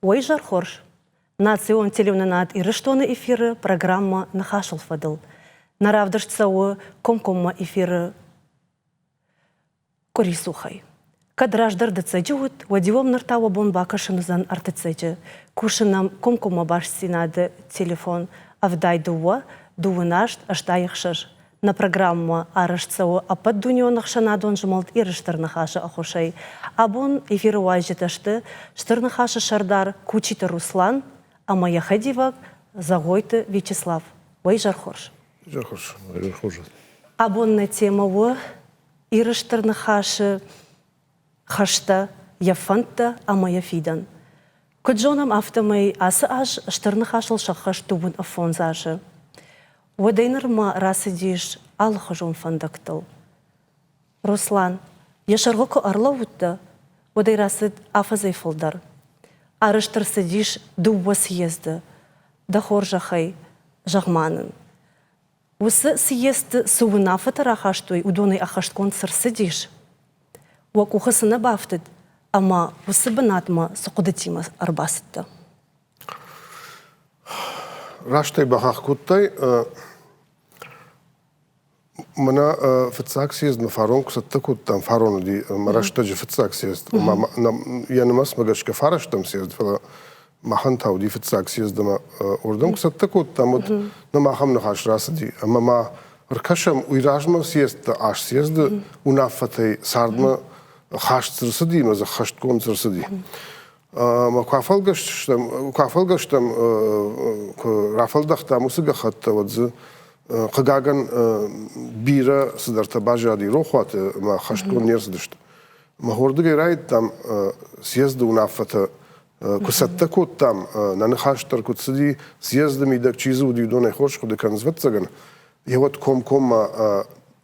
Уӕ изӕр хорз! Национ телеуынынад Ирыстоны эфиры программӕ Ныхасыл фӕдыл. Нӕ равдыст цӕуы комкоммӕ эфиры къуырисухӕй. Кӕд раздӕр дыццӕджы уыд, уӕд-иу ӕм ныр та уӕ бон бакӕсын уыдзӕн ӕртыццӕджы. Кусы нӕм комкоммӕ бастдзинады телефон 72 28 86. Нӕ программӕ арӕзт цӕуы ӕппӕтдунеон ӕхсӕнадон змӕлд Иры Стыр Ныхасы ӕххуысӕй. Абон эфиры уазджытӕ сты Стыр Ныхасы сӕрдар Кучиты Руслан ӕмӕ йӕ хӕдивӕг Зӕгъойты Вячеслав. Уӕ изӕр хорз! Изӕр хорз! Изӕр хорз! Абон нӕ темӕ у Иры Стыр Ныхасы хӕстӕ, йӕ фӕндтӕ ӕмӕ йӕ фидӕн. Куыд зонӕм, афтӕмӕй ацы аз Стыр Ныхасыл сӕххӕст 35 азы. Уӕдӕй нырмӕ рацыдис алыхуызон фӕндӕгтыл. Руслан, йӕ сӕргъы куы ӕрлӕууыдтӕ, уӕдӕй рацыд афӕдзӕй фылдӕр. Арӕзт ӕрцыдис дыууӕ съезды. Дӕ хорзӕхӕй, зӕгъ-ма нын, уыцы съездты цы уынаффӕтӕ рахастой, уыдонӕй ӕххӕстгонд цы рцыдис, уӕ къухы цы нӕ бафтыд ӕмӕ уыцы бынатмӕ цы хъуыдытимӕ ӕрбацыдтӕ? Раст ӕй бахахх кодтай. Мӕнӕ фыццаг съездмӕ фарон куы цӕттӕ кодтам, фарон уыди мӕ рӕстӕджы фыццаг съезд, ома йӕ нымӕцмӕ гӕсгӕ фарӕстӕм съезд, фӕлӕ махӕн та уыди фыццаг съезд ӕмӕ уырдӕм куы цӕттӕ кодтам, уӕд нӕм ахӕм ныхас рацыди, ӕмӕ ма ӕркӕсӕм, уый размӕ съездтӕ, аст съезды уынаффӕтӕй цардмӕ хаст цы рцыди ӕмӕ дзы хӕстгонд цы рцыди. Ӕмӕ куы афӕлгӕстыстӕм, куы афӕлгӕстам, куы рафӕлдӕхтам уыцы гӕххӕттӕ, уӕд дзы, хъыгагӕн, бирӕ цыдӕртӕ баззади рохуаты ӕмӕ хӕстгонд не рцыдысты. Мӕ уырдыгӕй райдыдтам съезды уынаффӕтӕ куы цӕттӕ кодтам, нӕ ныхас дӕр куыд цыди, съезды мидӕг чи дзы уыди, уыдонӕй хорз хъуыды кӕнынц, ӕвӕццӕгӕн, йе уӕд комкоммӕ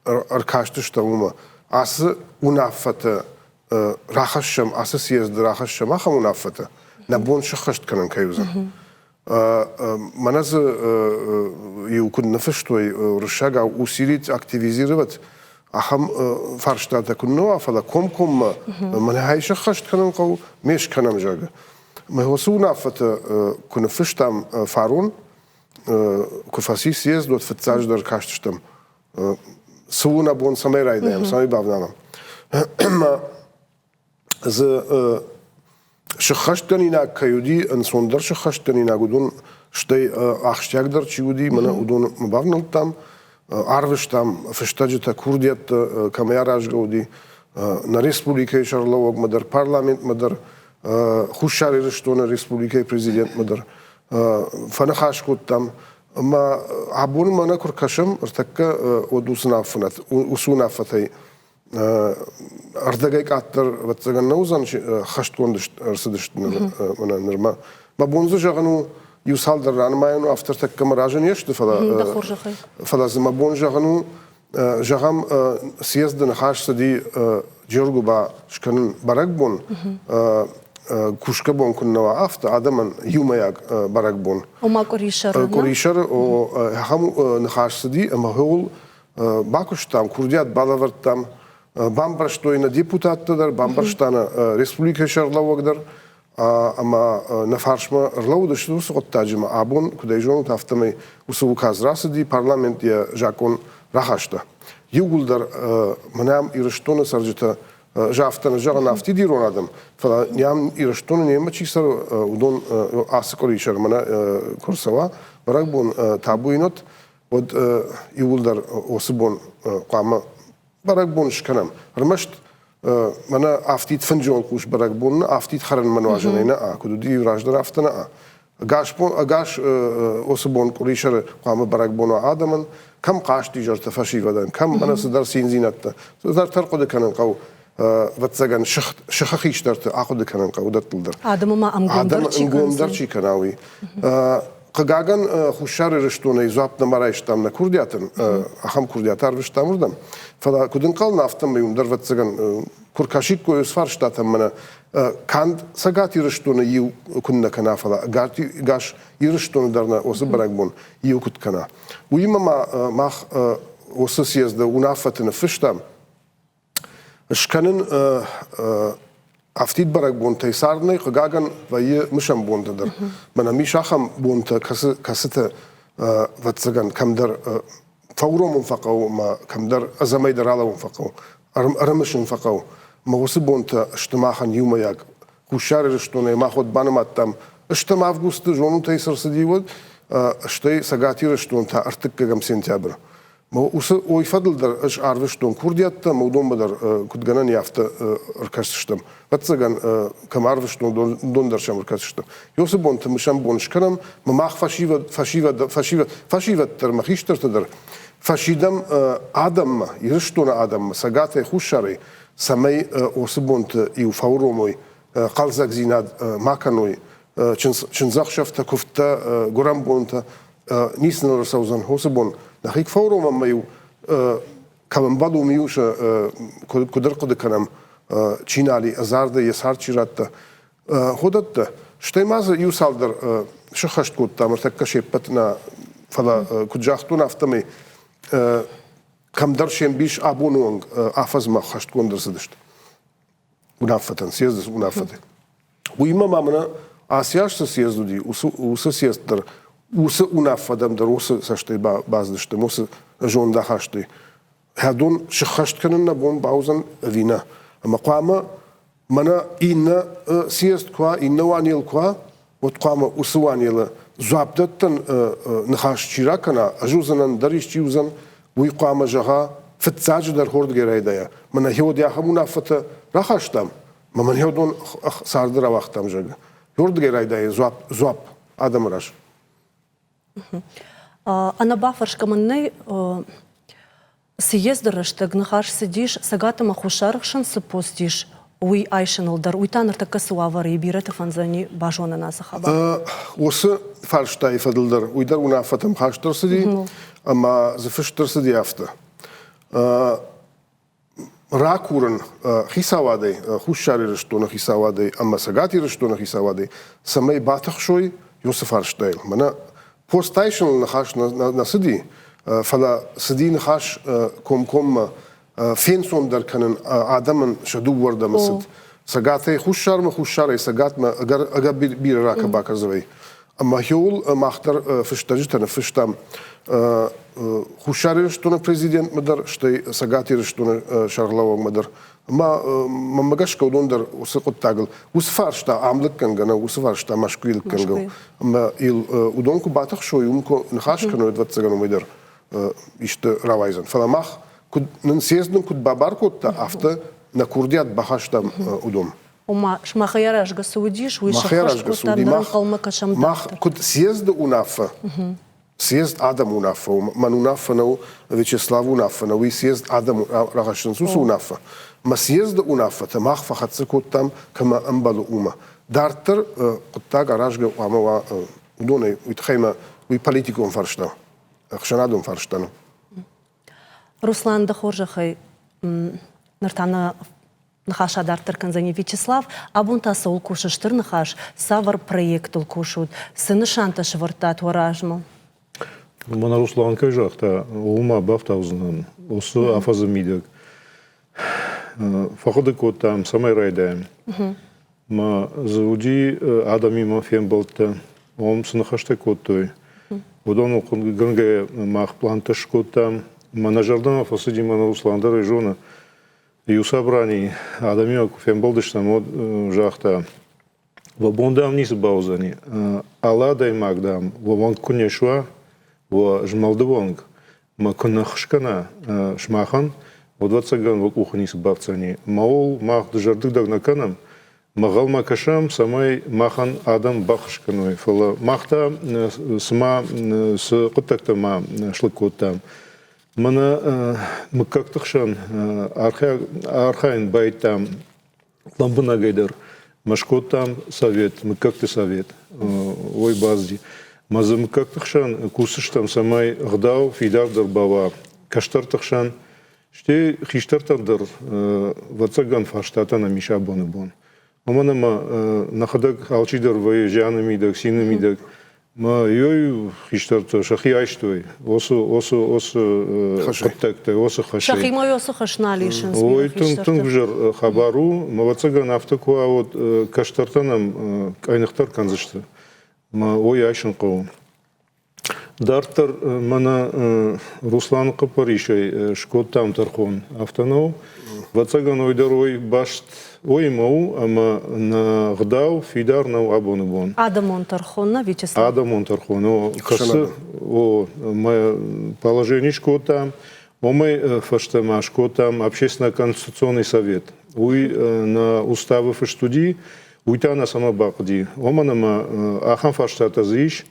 ӕркастыстӕм уымӕ. Ацы уынаффӕтӕ рахӕссӕм, ацы съезды рахӕссӕм ахӕм уынаффӕтӕ, нӕ бон сыххӕст кӕнын кӕй уыдзӕн. Мӕнӕ дзы иу куыд ныфыстой уырыссагау усилить, активизировать, ахӕм фарстатӕ куы нӕ уа, фӕлӕ комкоммӕ мӕнӕ ай сыххӕст кӕнын хъӕуы, ме скӕнӕм, зӕгъгӕ. Мӕ уыцы уынаффӕтӕ куы ныффыстам фарон, куы фӕци съезд, уӕд фыццаджыдӕр кастыстӕм цы у нӕ бон, цӕмӕй райдайӕм, цӕмӕй бавналӕм. Ӕмӕ дзы сыххӕстгӕнинаг кӕй уыди, ӕнцондӕр сыххӕстгӕнинаг уыдон, стӕй ахсджиагдӕр чи уыди, мӕнӕ уыдон бавнӕлдтам, арвыстам фыстӕджытӕ, курдиӕттӕ, кӕмӕй аразгӕ уыди, нӕ республикӕйы сӕргълӕууӕгмӕ дӕр, парламентмӕ дӕр, Хуссар Ирыстоны республикӕйы президентмӕ дӕр фӕныхас кодтам. Ӕмӕ абон мӕнӕ куы ркӕсӕм, ӕртӕккӕ уӕд уыцы уынаффӕтӕй ӕрдӕгӕй къаддӕр, ӕвӕццӕгӕн, нӕ уыдзӕн хӕстгонд ӕрцыдысты мӕнӕ нырмӕ. Мӕ бон дзы зӕгъын у, иу цалдӕр ранымайӕн у, афтӕ ӕртӕккӕ мӕ разы не сты, фӕлӕ, фӕлӕ дзы мӕ бон зӕгъын у, зӕгъӕм, съезды ныхас цыди Джергуба скӕнын бӕрӕгбон, кусгӕ бон куыннӕ уа, афтӕ адӕмӕн иумӕйаг бӕрӕгбон. Ома къуырисӕры? Къуырисӕры ахӕм ныхас цыди ӕмӕ ууыл бакуыстам, курдиат балӕвӕрдтам, бамбӕрстой нӕ депутаттӕ дӕр, бамбӕрста нӕ республикӕйы сӕргълӕууӕг дӕр, ӕмӕ нӕ фарсмӕ ӕрлӕууыдысты уыцы хъуыддаджы ӕмӕ абон, куыд ӕй зонут, афтӕмӕй уыцы указ рацыди, парламент йӕ закъон рахаста. Иууылдӕр мӕнӕ ам Ирыстоны цӕрджытӕ афтӕ нӕ зӕгъын афтид ирон адӕм, фӕлӕ ам Ирыстоны немӕ чи цӕры, уыдон ацы къуырисӕр мӕнӕ куы рцӕуа бӕрӕгбон табуйнот, уӕд иууылдӕр уыцы бон хъуамӕ бӕрӕгбон скӕнӕм. Ӕрмӕст мӕнӕ афтид фынджы уӕлхъус бӕрӕгбон нӕ, афтид хӕрынмӕ нуазӕнӕй нӕ, куыд уыди раздӕр, афтӕ нӕ. Ӕгас бон, ӕгас уыцы бон къуырисӕры хъуамӕ бӕрӕгбон уа адӕмӕн, кӕм хъазтизӕртӕ фӕсивӕдӕн, кӕм мӕнӕ цыдӕр циндзинӕдтӕ. Цыдӕртӕ ӕрхъуыды кӕнын хъӕуы, ӕвӕццӕгӕн, сыхы хистӕрты ахъуыды кӕнын хъӕуы уыдӕттыл дӕр. Адӕмы ма ӕнгомдӕр чи ӕнгомдӕр чи кӕна, уый. Хъыгагӕн, Хуссар Ирыстонӕй дзуапп нӕма райстам нӕ курдиатӕн, ахӕм курдиат арвыстам уырдӕм. Фӕлӕ куыд ӕнхъӕлын, афтӕмӕй уым дӕр, ӕвӕццӕгӕн, куы ркӕсиккой уыцы фарстатӕм мӕнӕ канд Цӕгат Ирыстоны иу куыннӕ кӕна, фӕлӕ ӕгас Ирыстоны дӕр нӕ уыцы бӕрӕгбон иу куыд кӕна. Уыимӕ ма мах уыцы съезды уынаффӕты ныффыстам, скӕнын Афтид бӕрӕгбонтӕй цард нӕй, хъыгагӕн, вӕййы мысӕн бонтӕ дӕр. Мӕнӕ ис ахӕм бонтӕ, кӕцытӕ, ӕвӕццӕгӕн, кӕмдӕр фӕуромын фӕхъӕуы ӕмӕ кӕмдӕр ӕдзӕмӕй дӕр алӕууын фӕхъӕуы, ӕрымысын фӕхъӕуы. Ӕмӕ уыцы бонтӕ сты махӕн иумӕйаг. Хуссар Ирыстонӕй мах уӕд банымадтам, стӕм августы зонутӕй цы рцыди, уӕд, стӕй Цӕгат Ирыстон та ӕртыккӕгӕм сентябры. Уыцы ой фӕдыл дӕр ӕз арвыстон курдиӕттӕ ӕмӕ уыдонмӕ дӕр куыд гӕнӕн и, афтӕ ӕркӕсдзыстӕм. Ӕвӕццӕгӕн, кӕм арвыстон, уыдон дӕр сӕм ӕркӕсдзыстӕм. Уыцы бонты мысӕн бон скӕнӕм, ӕмӕ мах фӕсивӕд, фӕсивӕд, фӕсивӕд, фӕсивӕд дӕр ӕмӕ хистӕртӕ дӕр фӕсидӕм адӕммӕ, Ирыстоны адӕммӕ, Цӕгатӕй, Хуссарӕй, цӕмӕй уыцы бонты иу фӕуромой, хъӕлдзӕгдзинад ма кӕной, чындзӕхсӕвтӕ, куывдтӕ, гуырӕнбонтӕ, ницы ныл ӕрцӕудзӕн уыцы бон. Нӕхи куы фӕуромӕм ӕмӕ-иу кӕм ӕмбӕлы, уым-иу сӕ куыд ӕрхъуыды кӕнӕм, чи нал и, ӕдзардӕй йӕ цард чи радта, уыдӕттӕ. Стӕй ма дзы иу цалдӕр сыххӕст кодтам, ӕртӕккӕ се ппӕт нӕ, фӕлӕ куыд загътон, афтӕмӕй кӕмдӕр се мбис абоны онг афӕдзмӕ ӕххӕстгонд ӕрцыдысты. Уынаффӕтӕн, съезды уынаффӕтӕ. Уыимӕ ма мӕнӕ ацы аз цы съезд уыди, уыцы съезд дӕр, уыцы уынаффӕтӕм дӕр уыцы цӕстӕй бацыдыстӕм, уыцы зондахастӕй. Хӕдон сыххӕст кӕнын нӕ бон бауыдзӕн ӕви нӕ? Ӕмӕ хъуамӕ мӕнӕ иннӕ съезд куы уа, иннӕ уанел куы уа, уӕд хъуамӕ уыцы уанелы дзуапдӕттӕн ныхас чи ракӕна, ӕз уыдзӕнӕн дӕр исчи уыдзӕн, уый хъуамӕ зӕгъа, фыццаджыдӕр хордгӕй райдайа. Мӕнӕ гъеуӕд ахӕм уынаффӕтӕ рахастам, мӕ мӕн гъеуыдон царды рауагътам, зӕгъгӕ. Уырдыгӕй райдайы дзуапп, дзуапп адӕмы раз. Ӕнӕбафӕрсгӕ мын нӕй, Съезды рӕстӕг ныхас цыдис, Цӕгат ӕмӕ Хуссары хсӕн цы пост ис, уый айсыныл дӕр. Уый та ныртӕккӕ цы уавӕры и, бирӕты фӕндзӕни базонын ацы хабар. Уыцы фарстайы фӕдыл дӕр уый дӕр уынаффӕтӕм хаст ӕрцыди ӕмӕ дзы фыст ӕрцыди афтӕ. Ракурын хицауадӕй, Хуссар Ирыстоны хицауадӕй ӕмӕ Цӕгат Ирыстоны хицауадӕй, цӕмӕй батыхсой уыцы фарстайыл. Мӕнӕ Пост айсыныл ныхас нӕ цыди, фӕлӕ цыди ныхас комкоммӕ фенцондӕр кӕнын адӕмӕн сӕ дыууӕрдӕмы цыд. Цӕгатӕй хуссармӕ, хуссарӕй цӕгатмӕ ӕгӕр, ӕгӕр бирӕ ракӕ-бакӕ Ӕмӕ хиуыл мах дӕр фыстӕджытӕ ныффыстам Хуссар Ирыстоны президентмӕ дӕр, стӕй Цӕгат Ирыстоны сӕргълӕууӕгмӕ дӕр. Ӕмӕ мӕнмӕ гӕсгӕ уыдон дӕр уыцы хъуыддагыл, уыцы фарста ам лыггӕнгӕ нӕу, уыцы фарста Мӕскуыйы лыггӕнгӕ у. Ӕмӕ йыл уыдон куы батыхсой, уым куы ныхас кӕной, ӕвӕццӕгӕн уымӕй дӕр исты рауайдзӕн. Фӕлӕ мах, куыд нын съезд нын куыд бабар кодта, афтӕ нӕ курдиат бахастам уыдон. Ома, сымахӕй аразгӕ цы уыдис, уый сӕххӕст кодтам, ныр ӕнхъӕлмӕ кӕсӕм Мах куыд съезды уынаффӕ, Съезд адӕмы уынаффӕ у. Мӕн уынаффӕ нӕу, Вячеславы уынаффӕ нӕу, уый съезд адӕм рахӕссынц уыцы уынаффӕ. Мӕ съезды уынаффӕтӕ мах фӕхӕццӕ кодтам, кӕмӕ ӕмбӕлы, уымӕ. Дарддӕр хъуыддаг аразгӕ хъуамӕ уа уыдонӕй, уый тыххӕй мӕ уый политикон фарста, ӕхсӕнадон фарста нӕу. Руслан, дӕ хорзӕхӕй, ныр та нӕ Ныхас адарддӕр кӕндзӕни Вячеслав. Абон та цӕуыл кусы Стыр Ныхас, цавӕр проектыл кусут, цы нысантӕ сӕвӕрдтат уӕ размӕ? Мӕнӕ Руслан кӕй загъта, ууыл ма бафтаудзынӕн. Уыцы афӕдзы мидӕг фӕхъуыды кодтам, цӕмӕй райдайӕм. Ма дзы уыди адӕмимӕ фембӕлдтӕ, уым цы ныхӕстӕ кодтой, уыдоныл хъуыдыгӕнгӕйӕ мах плантӕ скодтам. Мӕ нӕ зӕрдӕмӕ фӕцыди, мӕнӕ Руслан дӕр ӕй зоны, Иу собрани адӕмимӕ куы фембӕлдыстӕм, уӕд загъта, уӕ бон, дам, ницы бауыдзӕни. Алы адӕймаг, дам, уӕ уӕнг куы не суа, уӕ змӕлды уӕнг, мӕ куы нӕ хскӕна сымахӕн, уӕд, ӕвӕццӕгӕн, уӕ къухы ницы бафтдзӕни. Мӕуыл мах дызӕрдыг дӕр нӕ кӕнӕм, мӕгъӕлмӕ кӕсӕм, цӕмӕй махӕн адӕм баххуыс кӕной. Фӕлӕ мах та цыма цы хъуыддӕгтӕ ма слыг кодтам, Мӕнӕ мыггӕгты хсӕн архайын байдтам лӕмбынӕгӕй дӕр. Мӕ скодтам совет, мыггӕгты совет, уой базди. Мӕ дзы мыггӕгты хсӕн кусдзыстӕм, цӕмӕй ӕгъдау фидардӕр бауа кӕстӕрты хсӕн, стӕй хистӕртӕн дӕр, ӕвӕццӕгӕн, фарстатӕ нӕм ис абоны бон. Уымӕн ӕмӕ нӕхӕдӕг алчидӕр вӕййы зианы мидӕг, цины мидӕг. Мӕ ёй хистӕртӕ сӕхи айстой уыцы уыцы уыцы хъуыддӕгтӕ, уыцы хӕсӕй. Сӕхимӕ уыцы хӕс нал исынц. Ой, тынг тынг взӕр хабар у. Ӕвӕццӕгӕн, афтӕ куы уа, уӕд кӕстӕртӕ нӕм къӕйныхдӕр кӕндзысты. Мӕ ой айсын хъӕуы. Дарддӕр мӕнӕ Русланы хъӕппӕрисӕй скодтам тӕрхон. Афтӕ нӕу? Ӕвӕццӕгӕн, ой дӕр ой баст оимӕ у, ӕмӕ нӕ гъдау фидар нӕу абоны бон. Адӕмон тӕрхон нӕ, Вячеслав? Адӕмон тӕрхон, о, кӕцы, о, мӕ положение скодтам, уымӕй фӕстӕмӕ скодтам общественно-конституционный совет. Уый нӕ уставы фыст уыди, уый та нӕ цӕмӕ бахъуыди, уымӕн ӕмӕ ахӕм фарстатӕ дзы ис,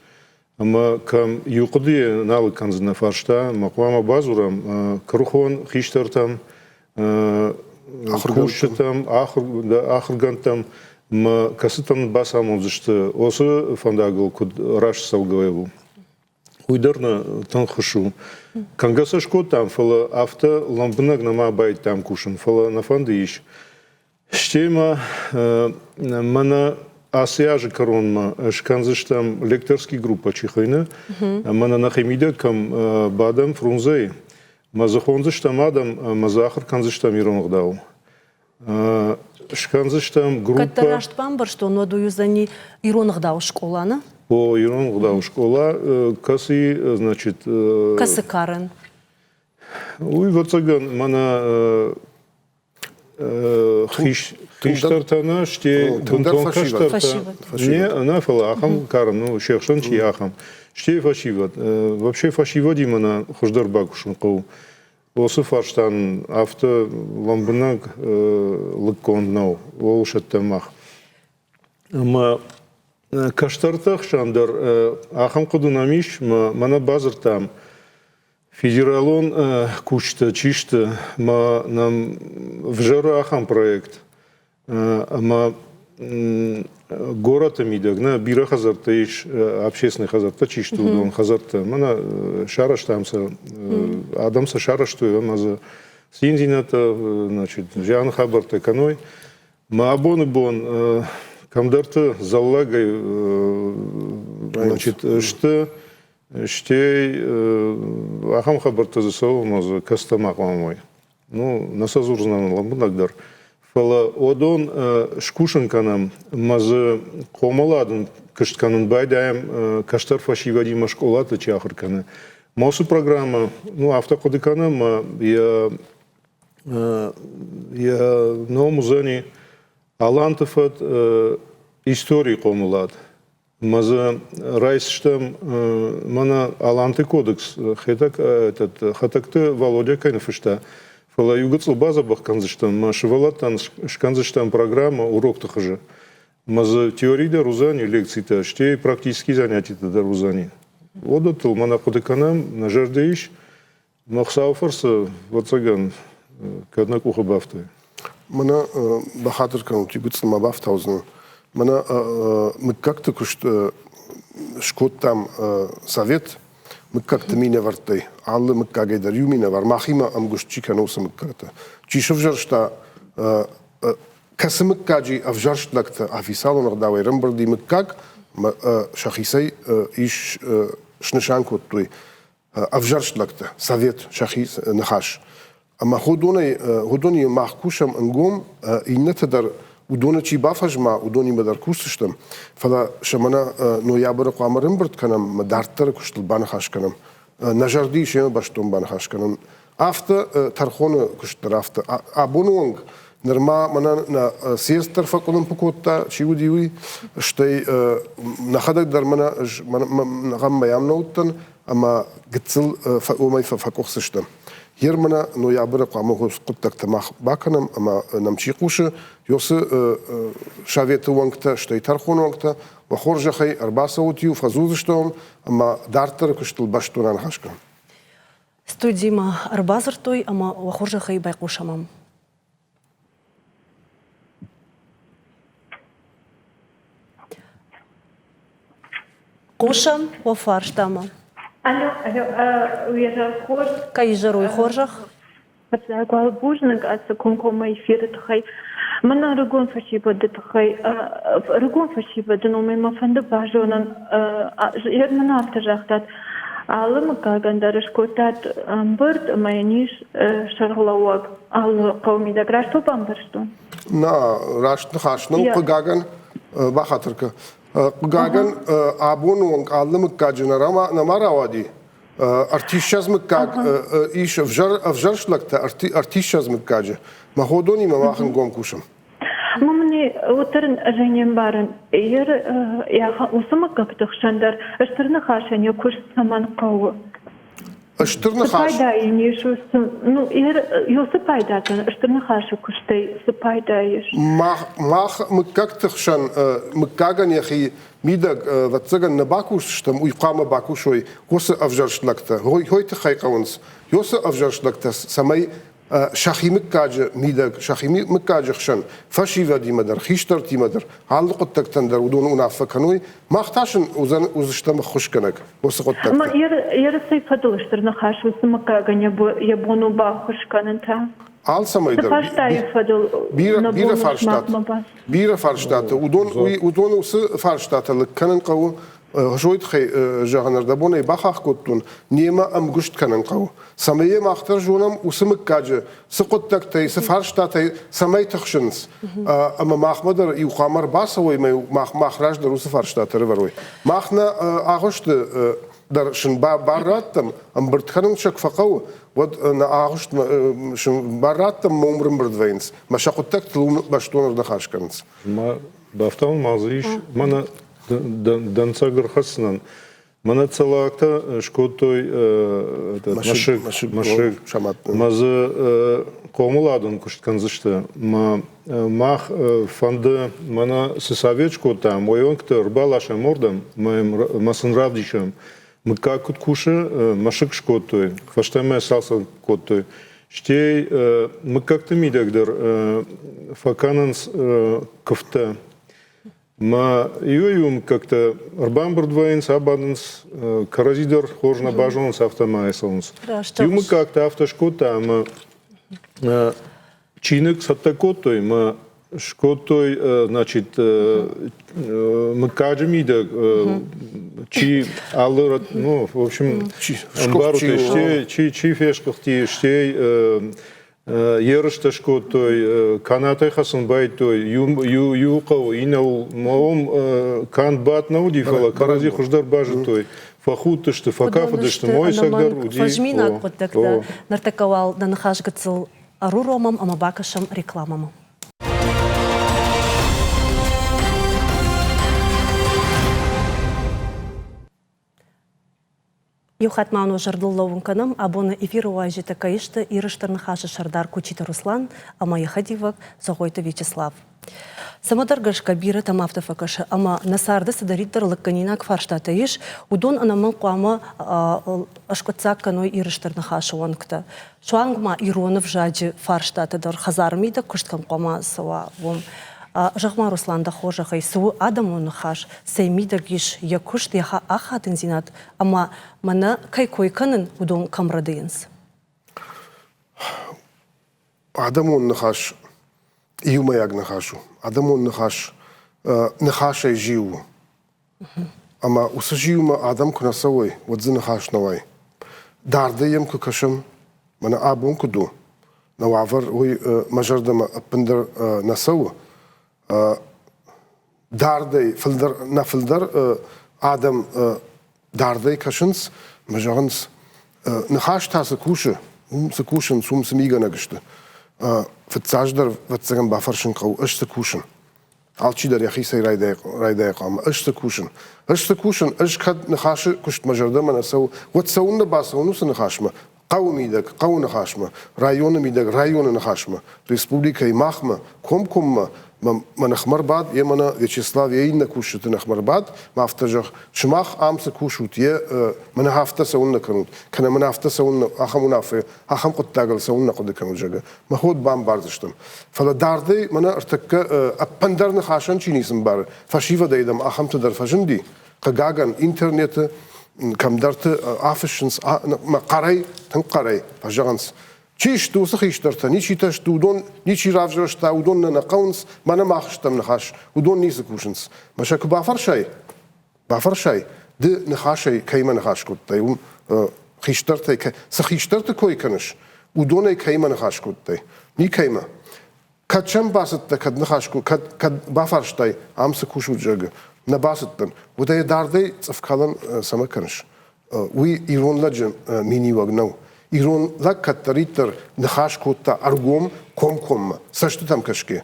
ӕмӕ кӕм иу хъуыдыйы нал кӕндзынӕ фарста, ӕмӕ хъуамӕ бадзурӕм куырыхон хистӕртӕм, кусджытӕм, ахуыргӕндтӕм, ӕмӕ кӕцытӕн бацамондзысты, уыцы фӕндагыл куыд раст цӕугӕ у. Уый дӕр нӕ тынг ххуыс у. Кӕнгӕ сӕ скодтам, фӕлӕ афтӕ лӕмбынӕг нӕма байдтам кусын, фӕлӕ нӕ фӕнды ис. Стӕй ма мӕнӕ ацы азы кӕронмӕ скӕндзыстӕм лекторский группӕ чи хуыйны, мӕнӕ нӕхи мидӕг кӕм бадӕм Фрунзейы, мӕ дзы хондзыстӕм адӕм ӕмӕ дзы ахуыр кӕндзыстӕм ирон ӕгъдау. Скӕндзыстӕм группӕ. Кӕддӕр раст бамбӕрстон, уӕд уый уыдзӕни ирон ӕгъдауы скъола, нӕ? О, ирон ӕгъдауы скъола, кӕцы, значит... Кӕцы карӕн? Уый, ӕвӕццӕгӕн, мӕнӕ хистӕртӕ нӕ, стӕй бынтон кӕстӕртӕ. Не, нӕ, фӕлӕ ахӕм кары, ну, се хсӕн чи ахӕм. Стӕй фӕсивӕд. Вообще фӕсивӕдимӕ нӕ хуыздӕр бакусын хъӕуы. Уыцы фарстӕн афтӕ лӕмбынӕг лыггонд нӕу, ууыл сӕттӕм мах. Ӕмӕ кӕстӕрты хсӕн дӕр ахӕм хъуыды нӕм ис, мӕнӕ бадзырдтам, Федералон кусджытӕ чи сты, ӕмӕ нӕм взӕры ахӕм проект, ӕмӕ горӕты мидӕг нӕ бирӕ хӕдзӕрттӕ ис, общественный хӕдзӕрттӕ чи сты, уыдон хӕдзӕрттӕ. Мӕнӕ сарӕзтам сӕ, адӕм сӕ сарӕзтой ӕмӕ дзы циндзинӕдтӕ, значит, зианы хабӕрттӕ кӕной. Мӕ абоны бон кӕмдӕрты зӕллагӕй, значит, сты. Стӕй ахӕм хабӕрттӕ дзы цӕуы, ӕмӕ дзы кӕцытӕ ма хъуамӕ уой. Ну, нӕ сӕ дзурдзынӕн лӕмбынӕг дӕр. Фӕлӕ уыдон скусын кӕнӕм ӕмӕ дзы хъомыладон куыст кӕнын байдайӕм кӕстӕр фӕсивӕдимӕ скъолаты чи ахуыр кӕны. Мӕ уыцы программӕ, ну, афтӕ хъуыды кӕнӕм, ӕмӕ йӕ ном уыдзӕни Аланты фӕд историйы хъомылад. Мӕ дзы райсдзыстӕм мӕнӕ Аланты кодекс Хетӕг, этот, Хетӕгты Володя кӕй ныффыста, фӕлӕ иу гыццыл бадзӕбӕх кӕндзыстӕм, мӕ сывӕллӕттӕн скӕндзыстӕм программӕ урокты хуызы. Мӕ дзы теори дӕр уыдзӕни, лекцитӕ, стӕй практический занятитӕ дӕр уыдзӕни. Уыдӕттыл мӕнӕ хъуыды кӕнӕм, нӕ зӕрдӕ ис. Мӕ Хуыцауы фӕрцы, ӕвӕццӕгӕн, кӕд нӕ къухы бафты. Мӕнӕ бахатыр кӕнут, иу ма бафтаудзынӕн. Мӕнӕ мыггӕгты куыст скодтам совет мыггӕгты минӕвӕрттӕй. Алы мыггагӕй дӕр иу минӕвар, махимӕ ӕмгуыст чи кӕны, уыцы мыггӕгтӕ. Чи сывзӕрста, кӕцы мыггаджы ӕвзӕрст лӕгтӕ официалон ӕгъдауӕй рӕмбырди мыггаг, сӕхицӕй ис снысан кодтой ӕвзӕрст лӕгтӕ, совет, сӕхи ныхас. Ӕмӕ уыдонӕй, уыдонимӕ мах кусӕм ӕнгом, иннӕтӕ дӕр уыдоны чи бафӕзма, уыдонимӕ дӕр кусдзыстӕм. Фӕлӕ сӕ мӕнӕ ноябры хъуамӕ рымбырд кӕнӕм ӕмӕ дарддӕры куыстыл баныхас кӕнӕм. Нӕ зӕрды ис семӕ бӕстон баныхас кӕнӕм. Афтӕ тӕрхоны куыст дӕр афтӕ. Абоны онг нырма мӕнӕ нӕ съезд дӕр фӕкъуылымпы кодта, чи уыди, уый. Стӕй нӕхӕдӕг дӕр мӕнӕ ӕз мӕ нӕ уыдтӕн, ӕмӕ гыццыл уымӕй фӕкъуыхцы стӕм. Гер мӕнӕ ноябры хъуамӕ хъуыддӕгтӕ мах бакӕнӕм ӕмӕ нӕм чи хъусы, уыцы советы уӕнгтӕ, стӕй тӕрхоны уӕнгтӕ, уӕ хорзӕхӕй ӕрбацӕут-иу, фӕдзурдзыстӕм ӕмӕ дарддӕры куыстыл бӕстон аныхас кӕнӕм. Студимӕ ӕрбадзырдтой ӕмӕ уӕ хорзӕхӕй байхъусӕм ам. Хъусӕм уӕ фарстамӕ. Алло, алло, уе зӕр хорз. Кӕй изӕр уый хорзӕх? Фыццаг уал бузныг ацы комкоммӕ эфиры тыххӕй. Мӕн ӕрыгон фӕсивӕды тыххӕй, ӕрыгон фӕсивӕды номӕй мӕ фӕнды базонын, мын афтӕ загътат, алы мыггагӕн дӕр скодтат ӕмбырд ӕмӕ йын ис сӕргълӕууӕг алы хъӕуы мидӕг. Раст уӕ бамбӕрстон? Нӕ, раст ныхас нӕу, хъыгагӕн, бахатыр кӕ. Хъыгагӕн, абоны онг алы мыггаджы нӕма рауади. Ӕртиссӕдз мыггаг ис ӕвзӕрст лӕгтӕ, ӕртиссӕдз мыггаджы. Мӕ ходонимӕ мах ӕнгом кусӕм. Мын уӕддӕр ӕз ӕй не мбарын. Уыцы мыггӕгты хсӕн дӕр стыр ныхасӕн йӕ куыст цӕмӕн хъӕуы? Стыр ныхас. Цы пайда йын ис уыцы, ну, цы пайда кӕны стыр ныхасы куыстӕй цы пайда ис? Мах мыггӕгты хсӕн мыггагӕн йӕхи мидӕг, ӕвӕццӕгӕн, нӕ бакусдзыстӕм, уый хъуамӕ бакусой уыцы ӕвзӕрст лӕгтӕ. Хой тыххӕй хъӕуынц уыцы ӕвзӕрст лӕгтӕ, цӕмӕй сӕхи мыггаджы мидӕг, сӕхи мыггаджы хсӕн фӕсивӕдимӕ дӕр, хистӕртимӕ дӕр, алы хъуыддӕгтӕн дӕр уыдон уынаффӕ кӕной, мах та сын уыдзыстӕм ӕххуысгӕнӕг уыцы хъуыддӕгты. Ерысӕй фӕдыл стыр ныхас уыцы мыггагӕн йӕ бон у баххуыс кӕнын та? Алцӕмӕй дӕр. Фарстайы фӕдыл бирӕ фарстатӕ. Бирӕ фарстатӕ. Уыдон, уыдон уыцы фарстатӕ лыг кӕнын хъӕуы. Хъусойы тыххӕй зӕгъын ӕрдӕбонӕй бахахх кодтон, немӕ ӕмгуыст кӕнын хъӕуы. Цӕмӕй йӕ мах дӕр зонӕм, уыцы мыггаджы цы хъуыддӕгтӕй, цы фарстатӕй цӕмӕй тыхсынц. Ӕмӕ махмӕ дӕр иу хъуамӕ ӕрбацӕуой ӕмӕ мах раз дӕр уыцы фарстатӕ ӕрӕвӕрой. Мах нӕ агъуысты дӕр сын бар раттӕм, ӕмбырд кӕнын сӕ куы фӕхъӕуы, уӕд нӕ агъуыстмӕ сын бар раттӕм, ӕмӕ уым ӕрӕмбырд вӕййынц. Мӕ сӕ хъуыддӕгтыл уым бӕстон ӕрныхас кӕнынц. Бафтауын ма дзы ис, мӕнӕ дӕнцӕг ӕрхӕссынӕн. Мӕнӕ цӕлӕгтӕ скодтой мӕсыг, мӕсыг, мӕ дзы хъомыладон куыст кӕндзысты. Мӕ мах фӕнды, мӕнӕ цы совет скодтам, уый онгты ӕрбаласӕм уырдӕм, мӕ сын равдисӕм. Мыггаг куыд кусы, мӕсыг скодтой, фӕстӕмӕ цалцӕг кодтой. Стӕй мыггӕгты мидӕг дӕр фӕкӕнынц куывдтӕ. Мӕ иуӕй-иу мыггӕгтӕ ӕрбамбырд вӕййынц, абадынц, кӕрӕдзи дӕр хорз нӕ базонынц, афтӕмӕй цӕуынц. Иу мыггаг та афтӕ скодта, ӕмӕ чиныг цӕттӕ кодтой мӕ скодтой, значит, мыггаджы мидӕг чи алы, ну, в общем, ӕмбарут, чи, чи фесгуыхти, стӕй ерыстӕ скодтой, канатӕй хӕцын байдыдтой, иу хъӕуы, иннӕуыл. Уым канд бадт нӕ уыди, фӕлӕ кӕрӕдзи хуыздӕр базыдтой, фӕхудтысты, фӕкафыдысты, мой сӕгдӕр уыди. Фӕзминаг хъуыддӕгтӕ. Ныртӕккӕ уал нӕ ныхас гыццыл ӕруромӕм ӕмӕ бакӕсӕм рекламӕмӕ. Иу хатт ма уын зӕрдыл лӕууын кӕнӕм, абоны эфиры уазджытӕ кӕй сты Иры Стыр Ныхасы сӕрдар Кучиты Руслан ӕмӕ йӕ хӕдивӕг Зӕгъойты Вячеслав. Цӕмӕдӕр гӕсгӕ бирӕтӕм афтӕ фӕкӕсы, ӕмӕ нӕ царды цыдӕриддӕр лыггӕнинаг фарстатӕ ис, уыдон ӕнӕмӕнг хъуамӕ ӕскъуыддзаг кӕной Иры Стыр Ныхасы уӕнгтӕ. Суанг ма ирон ӕвзаджы фарстатӕ дӕр хӕдзары мидӕг куыст кӕм хъуамӕ цӕуа, уым. Зӕгъ-ма, Руслан, дӕ хорзӕхӕй, цы у адӕмон ныхас, цӕй мидӕг ис йӕ куыст, йӕ ахадындзинад ӕмӕ мӕнӕ кӕй кой кӕнын, уыдон кӕм рӕдыйынц? Адӕмон ныхас иумӕйаг ныхас у. Адӕмон ныхас ныхасӕй зиу у. Ӕмӕ уыцы зиумӕ адӕм куы нӕ цӕуой, уӕд дзы ныхас нӕ уай. Дардӕй йӕм куы кӕсӕм, мӕнӕ абон куыд у, нӕ уавӕр уый мӕ зӕрдӕмӕ ӕппындӕр нӕ цӕуы. Дардӕй фылдӕр, нӕ фылдӕр адӕм дардӕй кӕсынц ӕмӕ зӕгъынц, ныхас та цы кусы, уым цы кусынц, уым цы мигӕнӕг сты. Фыццаджыдӕр, ӕвӕццӕгӕн, бафӕрсын хъӕуы, ӕз цы кусын. Алчидӕр йӕхицӕй райдайы хъуамӕ. Ӕз цы кусын? Ӕз цы кусын? Ӕз кӕд ныхасы куыстмӕ зӕрдӕмӕ нӕ цӕуы, уӕд цӕуыннӕ бацӕуын уыцы ныхасмӕ? Хъӕуы мидӕг, хъӕуы ныхасмӕ, районы мидӕг, районы ныхасмӕ, республикӕйы махмӕ, комкоммӕ мӕ ныхмӕ рбад, йе мӕнӕ Вячеслав йӕ иннӕ кусджыты ныхмӕ рбад, мӕ афтӕ зӕгъ, сымах ам цы кусут, йе мӕнӕ афтӕ цӕуыннӕ кӕнут, кӕнӕ мӕнӕ афтӕ цӕуыннӕ, ахӕм уынаффӕ, ахӕм хъуыддагыл цӕуыннӕ хъуыды кӕнут, зӕгъгӕ, мӕ ход бамбардзыстӕм. Фӕлӕ дардӕй мӕнӕ ӕртӕккӕ ӕппындӕр ныхасӕн чи ницы мбары, фӕсивӕдӕй дӕм ахӕмтӕ дӕр фӕзынди. Хъыгагӕн, интернеты кӕмдӕрты афыссынц, мӕ хъӕрӕй, тынг хъӕрӕй фӕзӕгъынц. Чи сты уыцы хистӕртӕ? Ничитӕ сты, уыдон ничи равзӕрста, уыдон нӕ нӕ хъӕуынц, мӕнӕ мах стӕм ныхас, уыдон ницы кусынц. Мӕ сӕ куы бафӕрсай, бафӕрсай, ды ныхасӕй кӕимӕ ныхас кодтай, уым хистӕртӕй цы хистӕрты кой кӕныс, уыдонӕй кӕимӕ ныхас кодтай? Никӕимӕ. Кӕд сӕм бацыдтӕ, кӕд ныхас кӕд, кӕд бафарстай, ам цы кусут, зӕгъы, нӕ бацыдтӕн, уӕд ӕй дардӕй цъыфкалӕн цӕмӕ кӕныс? Уый ирон лӕджы миниуӕг нӕу. Ирон лӕг кӕддӕриддӕр ныхас кодта ӕргом, комкоммӕ, цӕстытӕм кӕсгӕ.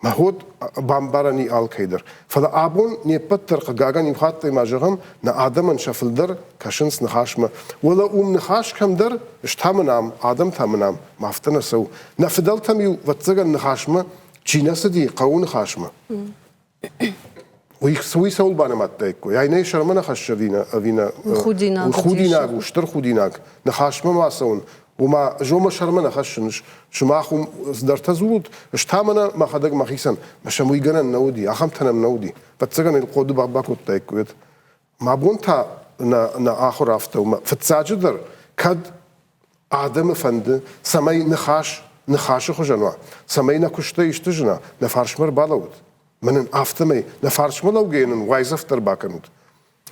Мӕ ход бамбарӕн и алкӕй дӕр. Фӕлӕ абон не ппӕт дӕр, хъыгагӕн, иу хаттӕй ма зӕгъӕм, нӕ адӕмӕн сӕ фылдӕр кӕсынц ныхасмӕ. Уӕлӕ уым ныхас кӕмдӕр, ӕз та мын ам, адӕм та мын ам, афтӕ нӕ цӕуы. Нӕ фыдӕлтӕм-иу, ӕвӕццӕгӕн, ныхасмӕ чи нӕ цыди, хъӕуы ныхасмӕ. Уый, уый цӕуыл банымадтаиккой? Ай нӕ сӕрмӕ нӕ хӕссы ӕви нӕ, ӕви нӕ Худинаг. Худинаг у, стыр худинаг. Ныхасмӕ ма цӕуын, уымӕ зома сӕрмӕ нӕ хӕссын. Сымах уым цыдӕртӕ дзурут, ӕз та мӕнӕ мӕхӕдӕг мӕхицӕн. Мӕ сӕм уый гӕнӕн нӕ уыди, ахӕмтӕ нӕм нӕ уыди. Ӕвӕццӕгӕн ыл хъоды бакодтаиккой. Мӕ бон та нӕ, нӕ ахуыр афтӕ у. Фыццаджыдӕр, кӕд адӕмы фӕнды, цӕмӕй ныхас ныхасы хуызӕн уа, цӕмӕй нӕ куыстӕй исты зына, нӕ фарсмӕ ӕрбалӕуут. Мӕ нын афтӕмӕй нӕ фарсмӕ лӕугӕйӕ нын уайдзӕф дӕр бакӕнут.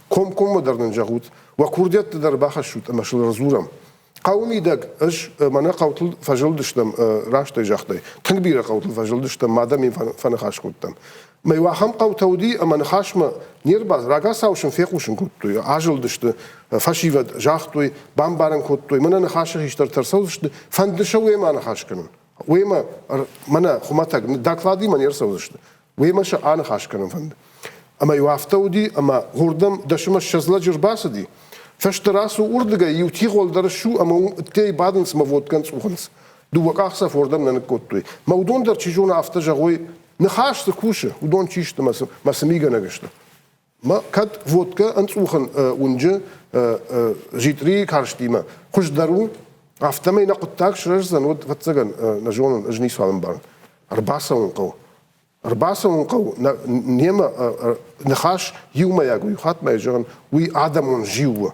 Комкоммӕ дӕр нын зӕгъут, уӕ курдиӕтты дӕр бахӕссут ӕмӕ сыл ӕрдзурӕм. Хъӕуы мидӕг ӕз мӕнӕ хъӕутыл фӕзылдыстӕм, растӕй загътай, тынг бирӕ хъӕутыл фӕзылдыстӕм, мадӕм фӕныхас кодтам. Мӕ иу ахӕм хъӕутӕ уыди, ӕмӕ ныхасмӕ не рбаз, рагацау сын фехъусын кодтой, азылдысты, фӕсивӕд загътой, бамбарын кодтой, мӕнӕ ныхасы хистӕртӕ ӕрцӕудзысты, фӕнды сӕ уемӕ аныхас кӕнын. Уемӕ, мӕнӕ хуымӕтӕг докладимӕ не рцӕудзысты, уемӕ сӕ аныхас кӕнын фӕнды. Ӕмӕ-иу афтӕ уыди, ӕмӕ уырдӕм дӕсмӕ 20 лӕджы ӕрбацыди, фӕстӕ рацу уырдыгӕй иу тигъол дӕр ссу ӕмӕ уым ӕддейы бадынц мӕ водкӕн цъухынц. Дыууӕ къахдзӕф уырдӕм нӕ ныккодтой. Мӕ уыдон дӕр, чи зоны, афтӕ зӕгъой, ныхас цы кусы, уыдон чи сты мӕ цы, мӕ цы мигӕнӕг сты. Мӕ кӕд водкӕ ӕнцъухын уынджы джитърийы карстимӕ хуыздӕр у, афтӕмӕй нӕ хъуыддаг сырӕздзӕн, уӕд, ӕвӕццӕгӕн, нӕ зонын, ӕз ницуал ӕмбарын. Ӕрбацӕуын хъӕуы. Ӕрбацӕуын хъӕуы, немӕ ныхас иумӕйаг у, иу хатт ма йӕ зӕгъын, уый адӕмон зиу у.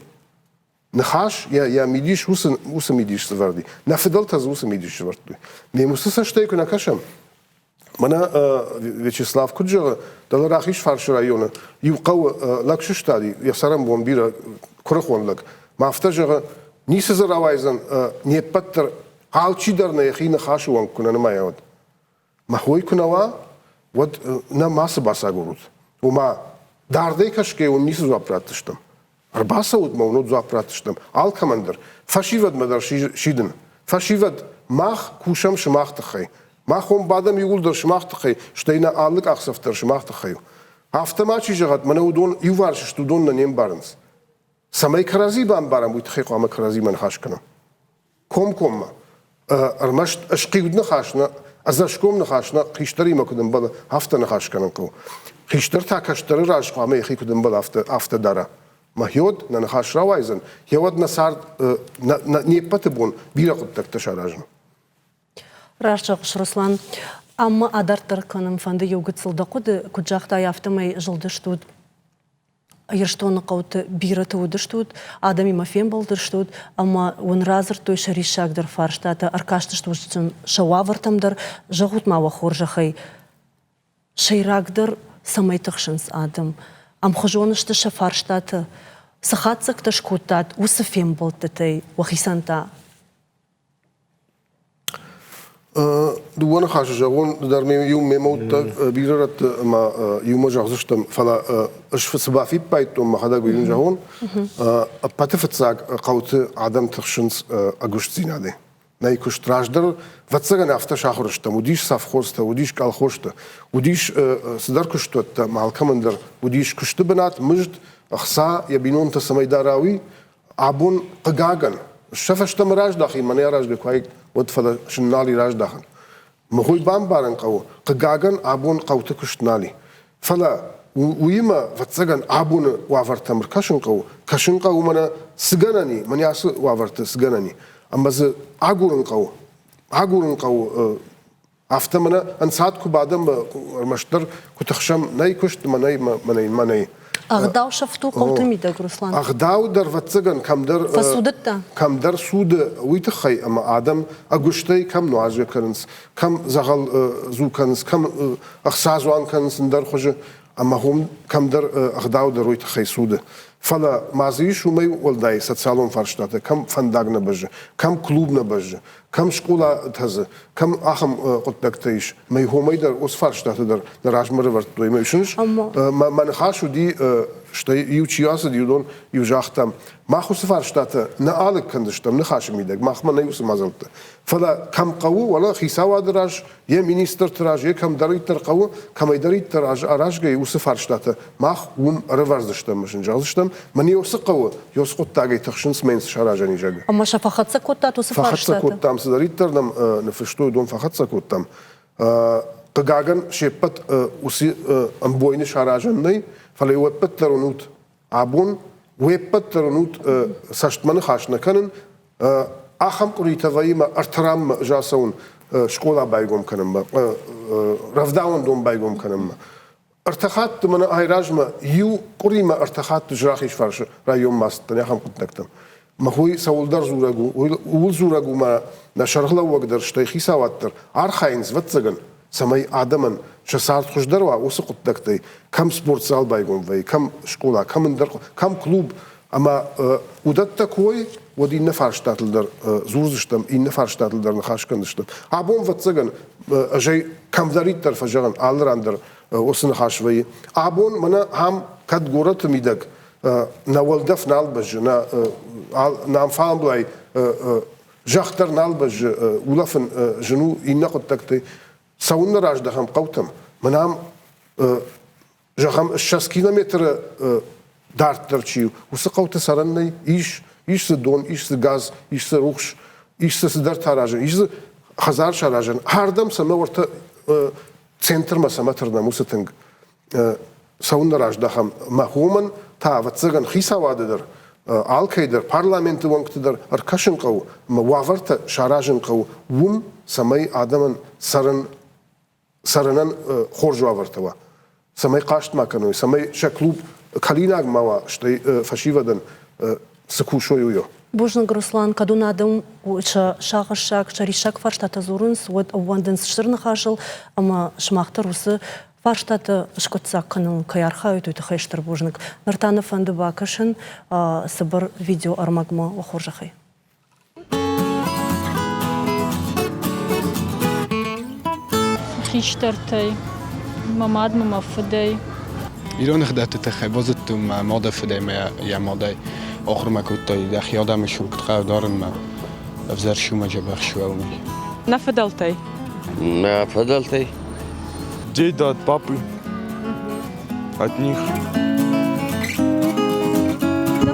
Ныхас йӕ, йӕ мидис уыцы, уыцы мидис сӕвӕрди. Нӕ фыдӕлтӕ дзы уыцы мидис сӕвӕрдтой. Ме уыцы цӕстӕй куы нӕ кӕсӕм, мӕнӕ Вячеслав куыд зӕгъы, дӕлӕ Рахизфарсы районы иу хъӕуы лӕг сыстади, йӕ цӕрӕнбон бирӕ куырыхон лӕг. Мӕ афтӕ зӕгъы, ницы дзы рауайдзӕн, не ппӕт дӕр, алчи дӕр нӕ йӕхи ныхасы онг куы нӕ нымайа, уӕд. Мӕ хой куы нӕ уа, уӕд нӕ мацы бацагурут. Ома, дардӕй кӕсгӕ уын ницы дзуапп ратдзыстӕм. Ӕрбацӕут мӕ уын дзуапп ратдзыстӕм алкӕмӕн дӕр, фӕсивӕдмӕ дӕр сидын. Фӕсивӕд, мах кусӕм сымах тыххӕй. Мах уым бадӕм иууылдӕр сымах тыххӕй, стӕй нӕ алы къахдзӕф дӕр сымах тыххӕй у. Афтӕ ма чи зӕгъӕд, мӕнӕ уыдон иуварс сты, уыдон нӕ не мбарынц. Цӕмӕй кӕрӕдзи бамбарӕм, уый тыххӕй хъуамӕ кӕрӕдзимӕ ныхас кӕнӕм. Комкоммӕ. Ӕрмӕст ӕсхъиуд ныхас нӕ, ӕдзӕсгом ныхас нӕ, хистӕримӕ куыд ӕмбӕлы, афтӕ ныхас кӕнын хъӕуы. Хистӕр та кӕстӕры раз хъуамӕ йӕхи куыд ӕмбӕлы, афтӕ, афтӕ дара. Мӕ гъеуӕд нӕ ныхас рауайдзӕн, гъеуӕд нӕ цард, нӕ, не ппӕты бон бирӕ хъуыддӕгтӕ саразын. Раст зӕгъыс, Руслан. Ам ма адарддӕр кӕнын фӕнды иу гыццыл дӕ хъуыды, куыд загътай, афтӕмӕй зылдыстут Ирыстоны хъӕуты бирӕты уыдыстут, адӕмимӕ фембӕлдыстут ӕмӕ уын радзырдтой сӕ риссагдӕр фарстатӕ, ӕркастыстут сын сӕ уавӕртӕм дӕр. Зӕгъут ма уӕ хорзӕхӕй, сӕйрагдӕр цӕмӕй тыхсынц адӕм? Ӕмхуызон сты сӕ фарстатӕ? Цы хатдзӕгтӕ скодтат уыцы фембӕлдтытӕй уӕхицӕн та? Дыууӕ ныхасы зӕгъон дӕр ме иу мемӕ уыдтӕ бирӕ рӕтты ӕмӕ иумӕ зӕгъдзыстӕм, фӕлӕ ӕз цы бафиппайдтон мӕхӕдӕг уый зӕгъон, ӕппӕты фыццаг хъӕуты адӕм тыхсынц ӕгуыстдзинадӕй. Нӕй куыст раздӕр, ӕвӕццӕгӕн, афтӕ сахуыр стӕм, уыдис совхозтӕ, уыдис колхозтӕ, уыдис цыдӕр куыстуӕттӕ, ӕмӕ алкӕмӕн дӕр уыдис куысты бынат, мызд, ӕхца, йӕ бинонтӕ цӕмӕй дара, уый. Абон, хъыгагӕн, сӕ фӕстӕмӕ раздахин, мӕнӕ аразгӕ куы уаид, уӕд фӕлӕ сын нал и раздахӕн. Мыгъуый бамбарын хъӕуы, хъыгагӕн, абон хъӕуты куыст нал и. Фӕлӕ уыимӕ, ӕвӕццӕгӕн, абоны уавӕртӕм ӕркӕсын хъӕуы, кӕсын хъӕуы мӕнӕ цы гӕнӕн и, мӕнӕ ацы уавӕрты цы гӕнӕн и. Ӕмӕ дзы агурын хъӕуы, агурын хъӕуы Афтӕ мӕнӕ ӕнцад куы бадӕм, ӕрмӕстдӕр куы тыхсӕм, нӕй куыст, мӕнӕй, мӕнӕй, мӕнӕй. Ӕгъдау сӕфт у хъӕуты мидӕг, Руслан. Ӕгъдау дӕр, ӕвӕццӕгӕн, кӕмдӕр Фӕцудыдта. Кӕмдӕр цуды уый тыххӕй, ӕмӕ адӕм ӕгуыстӕй кӕм нуазгӕ кӕнынц, кӕм дзӕгъӕл дзу кӕнынц, кӕм ӕхцадзуан кӕнынц ӕндӕр хуызы, ӕмӕ уым кӕмдӕр ӕгъдау дӕр уый тыххӕй цуды. Фӕлӕ ма дзы ис уымӕй уӕлдай социалон фарстатӕ, кӕм фӕндаг нӕ бӕззы, кӕм клуб нӕ бӕззы, кӕм скъолатӕ дзы, кӕм ахӕм хъуыддӕгтӕ ис. Мӕ хомӕй дӕр уыцы фарстатӕ дӕр нӕ размӕ рывӕрдтой. Мӕ сын мӕ ныхас уыди, стӕй иу чи ацыди, уыдон иу загътам, мах уыцы фарстатӕ нӕ алыг кӕндзыстӕм ныхасы мидӕг, махмӕ нӕй уыцы мадзӕлттӕ. Фӕлӕ кӕм хъӕуы, уӕлӕ хицауады раз, йӕ министрты раз, йӕ кӕмдӕриддӕр хъӕуы, кӕмӕйдӕриддӕр аразгӕ уыцы фарстатӕ мах уым ӕрӕвӕрдзыстӕм ӕмӕ сын зӕгъдзыстӕм, мӕн цы хъӕуы, цы хъуыддагӕй тыхсынц, мӕ цы саразӕн и, зӕгъгӕ. Ӕмӕ сӕ фӕхӕццӕ кодтат уыцы фарстатӕ? Фӕхӕццӕ кодтам, цыдӕриддӕр нӕм ныффыстой, уыдон фӕхӕццӕ кодтам. Хъыгагӕн, се ппӕт уыцы ӕмбойны саразӕн нӕй, фӕлӕ уе ппӕт дӕр уынут, абон уе ппӕт дӕр уынут, цӕстмӕ ныхас нӕ кӕнын, ахӕм къуыритӕ вӕййы мӕ ӕртӕрӕммӕ ӕз ацӕуын скъола байгом кӕнынмӕ, рӕвдауӕндон байгом кӕнынмӕ. Ӕртӕ хатты мӕнӕ айразмӕ иу къуыримӕ ӕртӕ хатты Рахизфарсы районмӕ ацыдтӕн ахӕм хъуыддӕгтӕм. Мӕ уый цӕуылдӕр дзурӕг у, ууыл дзурӕг у мӕ нӕ сӕргълӕууӕг дӕр, стӕй хицауад дӕр архайынц, ӕвӕццӕгӕн, цӕмӕй адӕмӕн сӕ цард хуыздӕр уа уыцы хъуыддӕгтӕй, кӕм спортзал байгом вӕййы, кӕм скъола, кӕм ӕндӕр, кӕм клуб. Ӕмӕ уыдӕттӕ куы уой, уӕд иннӕ фарстатыл дӕр дзурдзыстӕм, иннӕ фарстатыл дӕр ныхас кӕндзыстӕм. Абон, ӕвӕццӕгӕн, ӕз ӕй кӕмдӕриддӕр фӕзӕгъын, алы ран дӕр уыцы ныхас вӕййы. Абон мӕнӕ ам кӕд горӕты мидӕг нӕ уӕлдӕф нал бӕззы, нӕ нӕм фалӕмблай зӕхх дӕр нал бӕззы, улӕфын зын у иннӕ хъуыддӕгтӕй. Цӕуыннӕ раздӕхӕм хъӕутӕм? Мӕнӕ ам, зӕгъӕм, 20 километры дарддӕр чи у, уыцы хъӕуты цӕрӕн нӕй. Ис, ис дзы дон, ис дзы газ, ис дзы рухс, ис дзы цыдӕртӕ аразӕн, ис дзы хӕдзар саразӕн. Ардӕм цӕмӕ уӕртӕ центрмӕ цӕмӕ тырнӕм уыцы тынг цӕуыннӕ раздӕхӕм? Мӕ уымӕн та, ӕвӕццӕгӕн, хицауады дӕр, алкӕй дӕр, парламенты уӕнгты дӕр ӕркӕсын хъӕуы ӕмӕ уавӕртӕ саразын хъӕуы уым, цӕмӕй адӕмӕн цӕрын цӕрынӕн хорз уавӕртӕ уа, цӕмӕй хъаст ма кӕной, цӕмӕй сӕ клуб калинаг ма уа, стӕй фӕсивӕдӕн цы кусой, уый. Бузныг, Руслан. Кӕд уын адӕм сӕ сагъӕссаг, сӕ риссаг фарстатӕ дзурынц, уӕд ӕууӕндынц стыр ныхасыл ӕмӕ сымах дӕр уыцы фарстатӕ скъуыддзаг кӕныныл кӕй архайут, уый тыххӕй стыр бузныг. Ныр та нӕ фӕнды бакӕсын цыбыр видеоӕрмӕгмӕ. Уӕ хорзӕхӕй. Хистӕртӕй, мӕ мад мӕ мӕ фыдӕй. Ирон ӕгъдӕутты тыххӕй базыдтон мӕ мады фыдӕй мӕ йӕ мадӕй. Ахуыр мӕ кодтой дӕхи адӕмы сукт хъӕу дарынмӕ, ӕвзӕр сумӕ дзӕбӕх суӕуынӕй. Нӕ фыдӕлтӕй. Нӕ фыдӕлтӕй. Деда от папы. От них.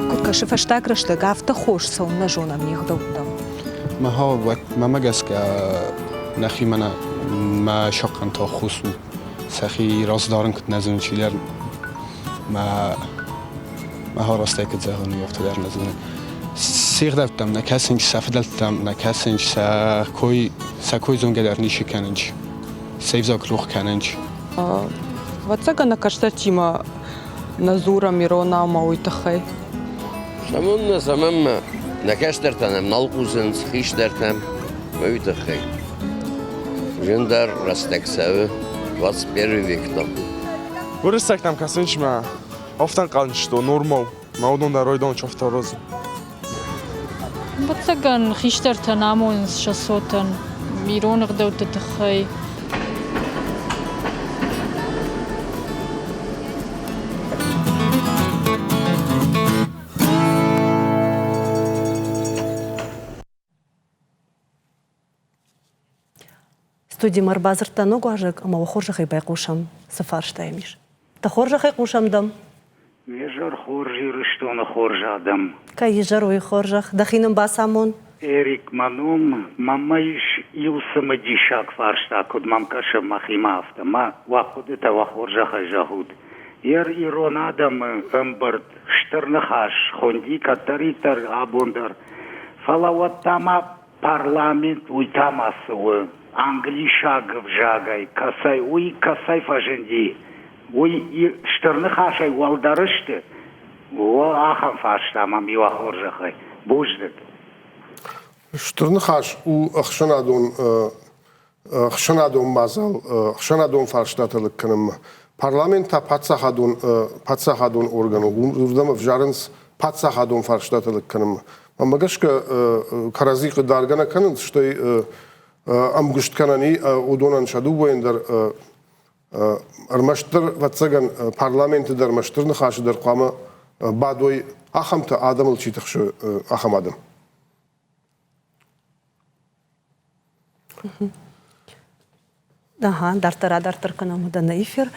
Куыд кӕсы фӕстаг рӕстӕг, афтӕ хорз цӕуын нӕ зонӕм не гъдӕуттӕм. Мӕмӕ гӕсгӕ нӕхимӕ мӕ сахъхъӕнтӕ ӕххуыс у. Сӕхи раздарын куыд нӕ зоны чидӕр. Мӕ мӕ растӕй куыд зӕгъын, уый афтӕ дӕр нӕ зонын. Се гъдӕуттӕм нӕ кӕсынц, сӕ фыдӕлтӕм нӕ кӕсынц, сӕ кой, сӕ кой зонгӕ дӕр ничи кӕнынц, сӕ взаг рох кӕнынц. Ӕвӕццӕгӕн, нӕ кӕстӕртимӕ нӕ дзурӕм иронау ӕмӕ уый тыххӕй. Цӕмӕннӕ, цӕмӕннӕ? Нӕ кӕстӕртӕ нӕм нал хъусынц, хистӕртӕм, уый тыххӕй. Зындӕр рӕстӕг цӕуы 21 век там. Уырыссӕгтӕм кӕсынч мӕ афтӕ ӕнхъӕл что нормал, мӕ уыдон дӕр уыдон чофтӕ розы. Ӕвӕццӕгӕн, хистӕртӕн амонынц сӕ цотӕн ирон ӕгъдӕутты тыххӕй. Студимӕ ӕрбадзырдта ног уазӕг ӕмӕ уӕ хорзӕхӕй байхъусӕм, цы фарста йӕм ис. Дӕ хорзӕхӕй хъусӕм дӕм. Ме зӕр хорз Ирыстоны хорз адӕм. Кӕй изӕр уый хорзӕх, дӕхи нын бацамон. Эрик, мӕ ном, мӕнмӕ ис иу цымыдисаг фарста, куыд мӕм кӕсы мӕхимӕ, афтӕ. Мӕ уӕ хъуыдытӕ уӕ хорзӕхӕй зӕгъут. Ер ирон адӕмы ӕмбырд стыр ныхас хуынди кӕддӕриддӕр абон дӕр. Фӕлӕ уӕд та ма Парламент уый та ма цы у? Англисаг ӕвзагӕй кӕцӕй, уый кӕцӕй фӕзынди? Уый стыр ныхасӕй уӕлдӕр сты? О, ахӕм фарста мӕм иу хорзӕхӕй. Бузныг. Стыр ныхас у ӕхсӕнадон ӕхсӕнадон мадзал, ӕхсӕнадон фарстатӕ лыг кӕнынмӕ. Парламент та паддзахадон, паддзахадон орган у, уырдӕм ӕвзарынц паддзахадон фарстатӕ лыг кӕнынмӕ. Мӕнмӕ гӕсгӕ кӕрӕдзи хъыгдаргӕ нӕ кӕнынц, стӕй ӕмгуыст кӕнӕн и уыдонӕн сӕ дыууӕйӕн дӕр ӕрмӕстдӕр, ӕвӕццӕгӕн, парламенты дӕр ӕмӕ Стыр Ныхасы дӕр хъуамӕ бадой ахӕмтӕ, адӕмыл чи тыхсы, ахӕм адӕм. Ага, дарддӕр адарддӕр кӕнӕм уӕдӕ нӕ эфир.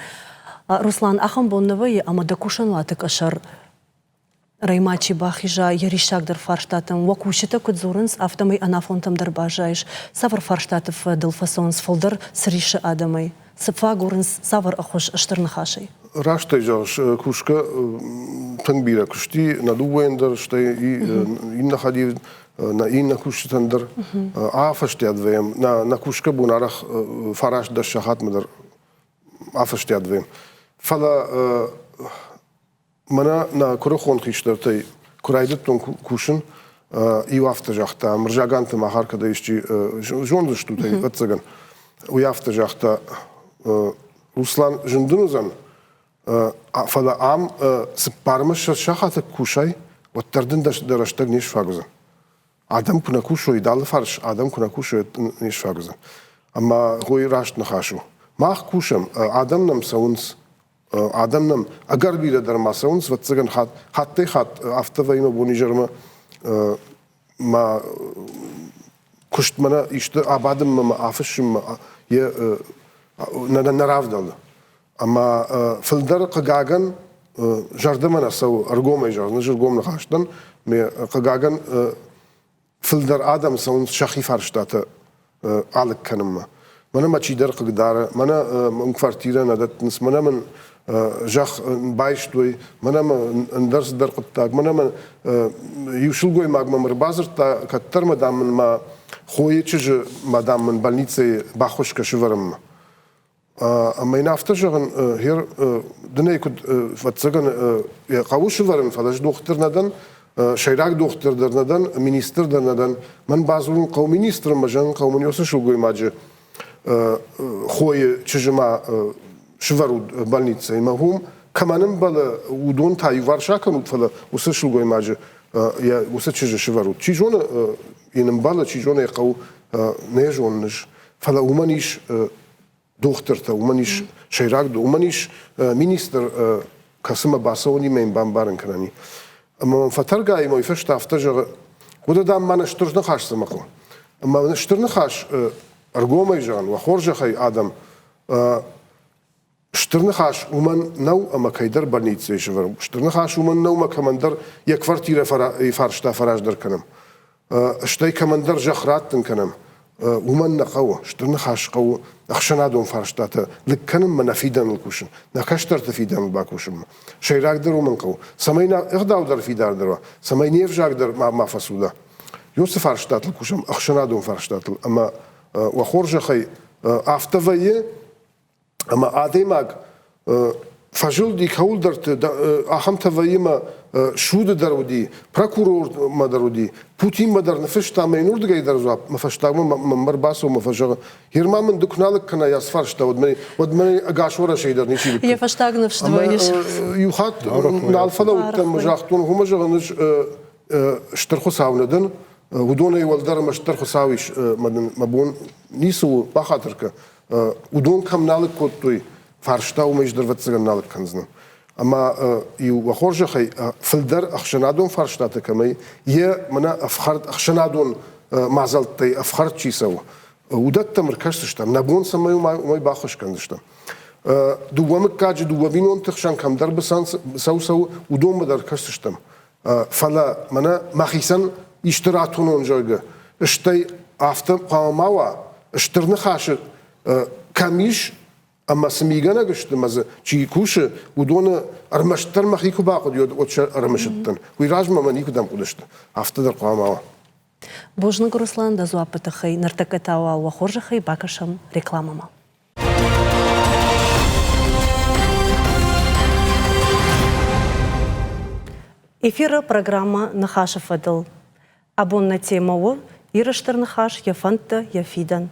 Руслан, ахӕм бон нӕ вӕййы, ӕмӕ дӕ кусӕнуаты къӕсӕр рӕймӕ чи бахиза, йӕ риссагдӕр фарстатӕм уӕ кусджытӕ куыд дзурынц, афтӕмӕй ӕнафонтӕм дӕр баззайыс. Цавӕр фарстаты фӕдыл фӕцӕуынц фылдӕр цы риссы адӕмӕй? Цы фӕагурынц, цавӕр ӕххуыс стыр ныхасӕй? Раст ӕй зӕгъыс, кусгӕ тынг бирӕ куысти нӕ дыууӕйӕн дӕр, стӕй иннӕ хӕдив нӕ иннӕ кусджытӕн дӕр. Афӕстиат вӕййӕм, нӕ кусгӕ бон арӕх 9-10 сахатмӕ дӕр афӕстиат вӕййӕм. Фӕлӕ мӕнӕ нӕ куырыхон хистӕртӕй куы райдыдтон кусын, иу афтӕ загъта, Мырзаганты Махар кӕд исчи зондзыстут ӕй, ӕвӕццӕгӕн, уый афтӕ загъта, Руслан, зын дын уыдзӕн, фӕлӕ ам цыппармӕ 20 сахаты куы кусай, уӕддӕр дын дӕ рӕстӕг не сфаг уыдзӕн. Адӕм куы нӕ кусой, дӕ алыфарс адӕм куы нӕ кусой, уӕд не сфаг уыдзӕн. Ӕмӕ уый раст ныхас у. Мах кусӕм, адӕм нӕм цӕуынц, адӕм нӕм ӕгӕр бирӕ дӕр ма цӕуынц, ӕвӕццӕгӕн хаттӕй-хатт афтӕ вӕййы мӕ бонизӕрмӕ мӕ куыстмӕ нӕ исты абадынмӕ мӕ афыссынмӕ йӕ нӕ равдӕлы. Ӕмӕ фылдӕр хъыгагӕн зӕрдӕмӕ нӕ цӕуы, ӕргомӕй зӕгъын, ӕз ӕргом ныхас дӕн, ме хъыгагӕн фылдӕр адӕм цӕуынц сӕхи фарстатӕ алыг кӕнынмӕ. Мӕнӕ мӕ чидӕр хъыгдары, мӕнӕ мын квартирӕ нӕ дӕттынц, мӕнӕ мын зӕхх байстой, мӕнӕ мӕ ӕндӕр цыдӕр хъуыддаг, мӕнӕ мӕ иу сылгоймаг мӕм ӕрбадзырдта, кӕддӕр мӕ, дам, мын мӕ хойы чызджы, мӕ, дам, мын больницӕйы баххуыс кӕ сывӕрынмӕ. Ӕмӕ йын афтӕ зӕгъын, гъер дын ӕй куыд, ӕвӕццӕгӕн, йӕ хъӕуы сывӕрын, фӕлӕ ӕз дохтыр нӕ дӕн, сӕйраг дохтыр дӕр нӕ дӕн, министр дӕр нӕ дӕн. Мӕн бадзурын хъӕуы министрмӕ, зӕгъын хъӕуы мын уыцы сылгоймаджы хойы чызджы ма сывӕрут больницӕйы. Мӕ уым кӕмӕн ӕмбӕлы, уыдон та иуварс акӕнут, фӕлӕ уыцы сылгоймаджы йӕ уыцы чызджы сывӕрут. Чи зоны, йын ӕмбӕлы, чи зоны, йӕ хъӕуы, нӕ зонын ӕз. Фӕлӕ уымӕн ис дохтыртӕ, уымӕн ис сӕйраг, уымӕн ис министр, кӕцымӕ бацӕуынимӕ йын бамбарын кӕнӕн. Ӕмӕ мӕм фӕтӕргай уый фӕстӕ афтӕ зӕгъы, уӕдӕ дам мӕнӕ стыр ныхас цӕмӕ хъӕуы. Ӕмӕ стыр ныхас ӕргомӕй зӕгъын, уӕ хорзӕхӕй адӕм, Стыр ныхас уымӕн нӕу, ӕмӕ кӕйдӕр больницӕйы сӕвӕрӕм. Стыр ныхас уымӕн нӕу, ӕмӕ кӕмӕндӕр йӕ квартирӕ фарста фӕраздӕр кӕнӕм. Стӕй кӕмӕндӕр зӕхх раттын кӕнӕм. Уымӕн нӕ хъӕуы. Стыр ныхас хъӕуы ӕхсӕнадон фарстатӕ лыг кӕнынмӕ, нӕ фидӕныл кусын, нӕ кӕстӕрты фидӕныл бакусынмӕ. Сӕйрагдӕр уымӕн хъӕуы, цӕмӕй нӕ ӕгъдау дӕр фидардӕр уа, цӕмӕй не взаг дӕр ма фӕцуда. Уыцы фарстатыл кусӕм, ӕхсӕнадон фарстатыл. Ӕмӕ уӕ хорзӕхӕй афтӕ вӕййы, ӕмӕ адӕймаг фӕзылди кӕуылдӕрты, ахӕмтӕ вӕййы мӕ суды дӕр уыди, прокурормӕ дӕр уыди, Путинмӕ дӕр ныффыста ӕмӕ йын уырдыгӕй дӕр дзуапп мӕ фӕстагмӕ мӕм ӕрбацӕуы мӕ фӕзӕгъы, Герман мын ды куы нал кӕнай ацы фарста, уӕд мӕ, уӕд мӕ ӕгас Уӕрӕсейы дӕр ничи лыг Йӕ фӕстаг ныфс вӕййыс. Иу хатт нал фӕлӕууыдтӕн ӕмӕ загътон, уымӕ зӕгъын ӕз стыр Хуыцау нӕ дӕн, уыдонӕй уӕлдӕр ӕмӕ стыр Хуыцау ис, мӕ бон ницы у, бахатыр кӕ. Уыдон кӕм нал кодтой, фарста уымӕй ӕз дӕр ӕвӕццӕгӕн нал кӕндзынӕн. Ӕмӕ иу уӕ хорзӕхӕй фылдӕр ӕхсӕнадон фарстатӕ кӕмӕй, йе мӕнӕ ӕфхӕрд ӕхсӕнадон мадзӕлттӕй ӕфхӕрд чи цӕуы, уыдӕттӕм ӕркӕсдзыстӕм, нӕ бон цӕмӕй уымӕй баххуыс кӕндзыстӕм. Дыууӕ мыггаджы дыууӕ бинонты хсӕн кӕмдӕр быцӕу цӕуы, уыдонмӕ дӕр ӕркӕсдзыстӕм. Фӕлӕ мӕнӕ мӕхицӕн исты ратонон, зӕгъгӕ, стӕй афтӕ хъуамӕ ма уа, стыр ныхасы кӕм ис ӕмӕ цы мигӕнӕг сты ӕмӕ дзы чи кусы, уыдоны ӕрмӕстдӕр мӕхи куы бахъуыди, уӕд сӕ ӕрымысыдтӕн. Уый размӕ мӕ никуыдӕм хъуыдысты. Афтӕ дӕр хъуамӕ уа. Бузныг, Руслан, дӕ дзуаппы тыххӕй. Ныртӕккӕ та уал уӕ хорзӕхӕй бакӕсӕм рекламӕмӕ. Эфиры программӕ Ныхасы фӕдыл. Абон нӕ темӕ у Иры Стыр Ныхас, йӕ фӕндтӕ, йӕ фидӕн.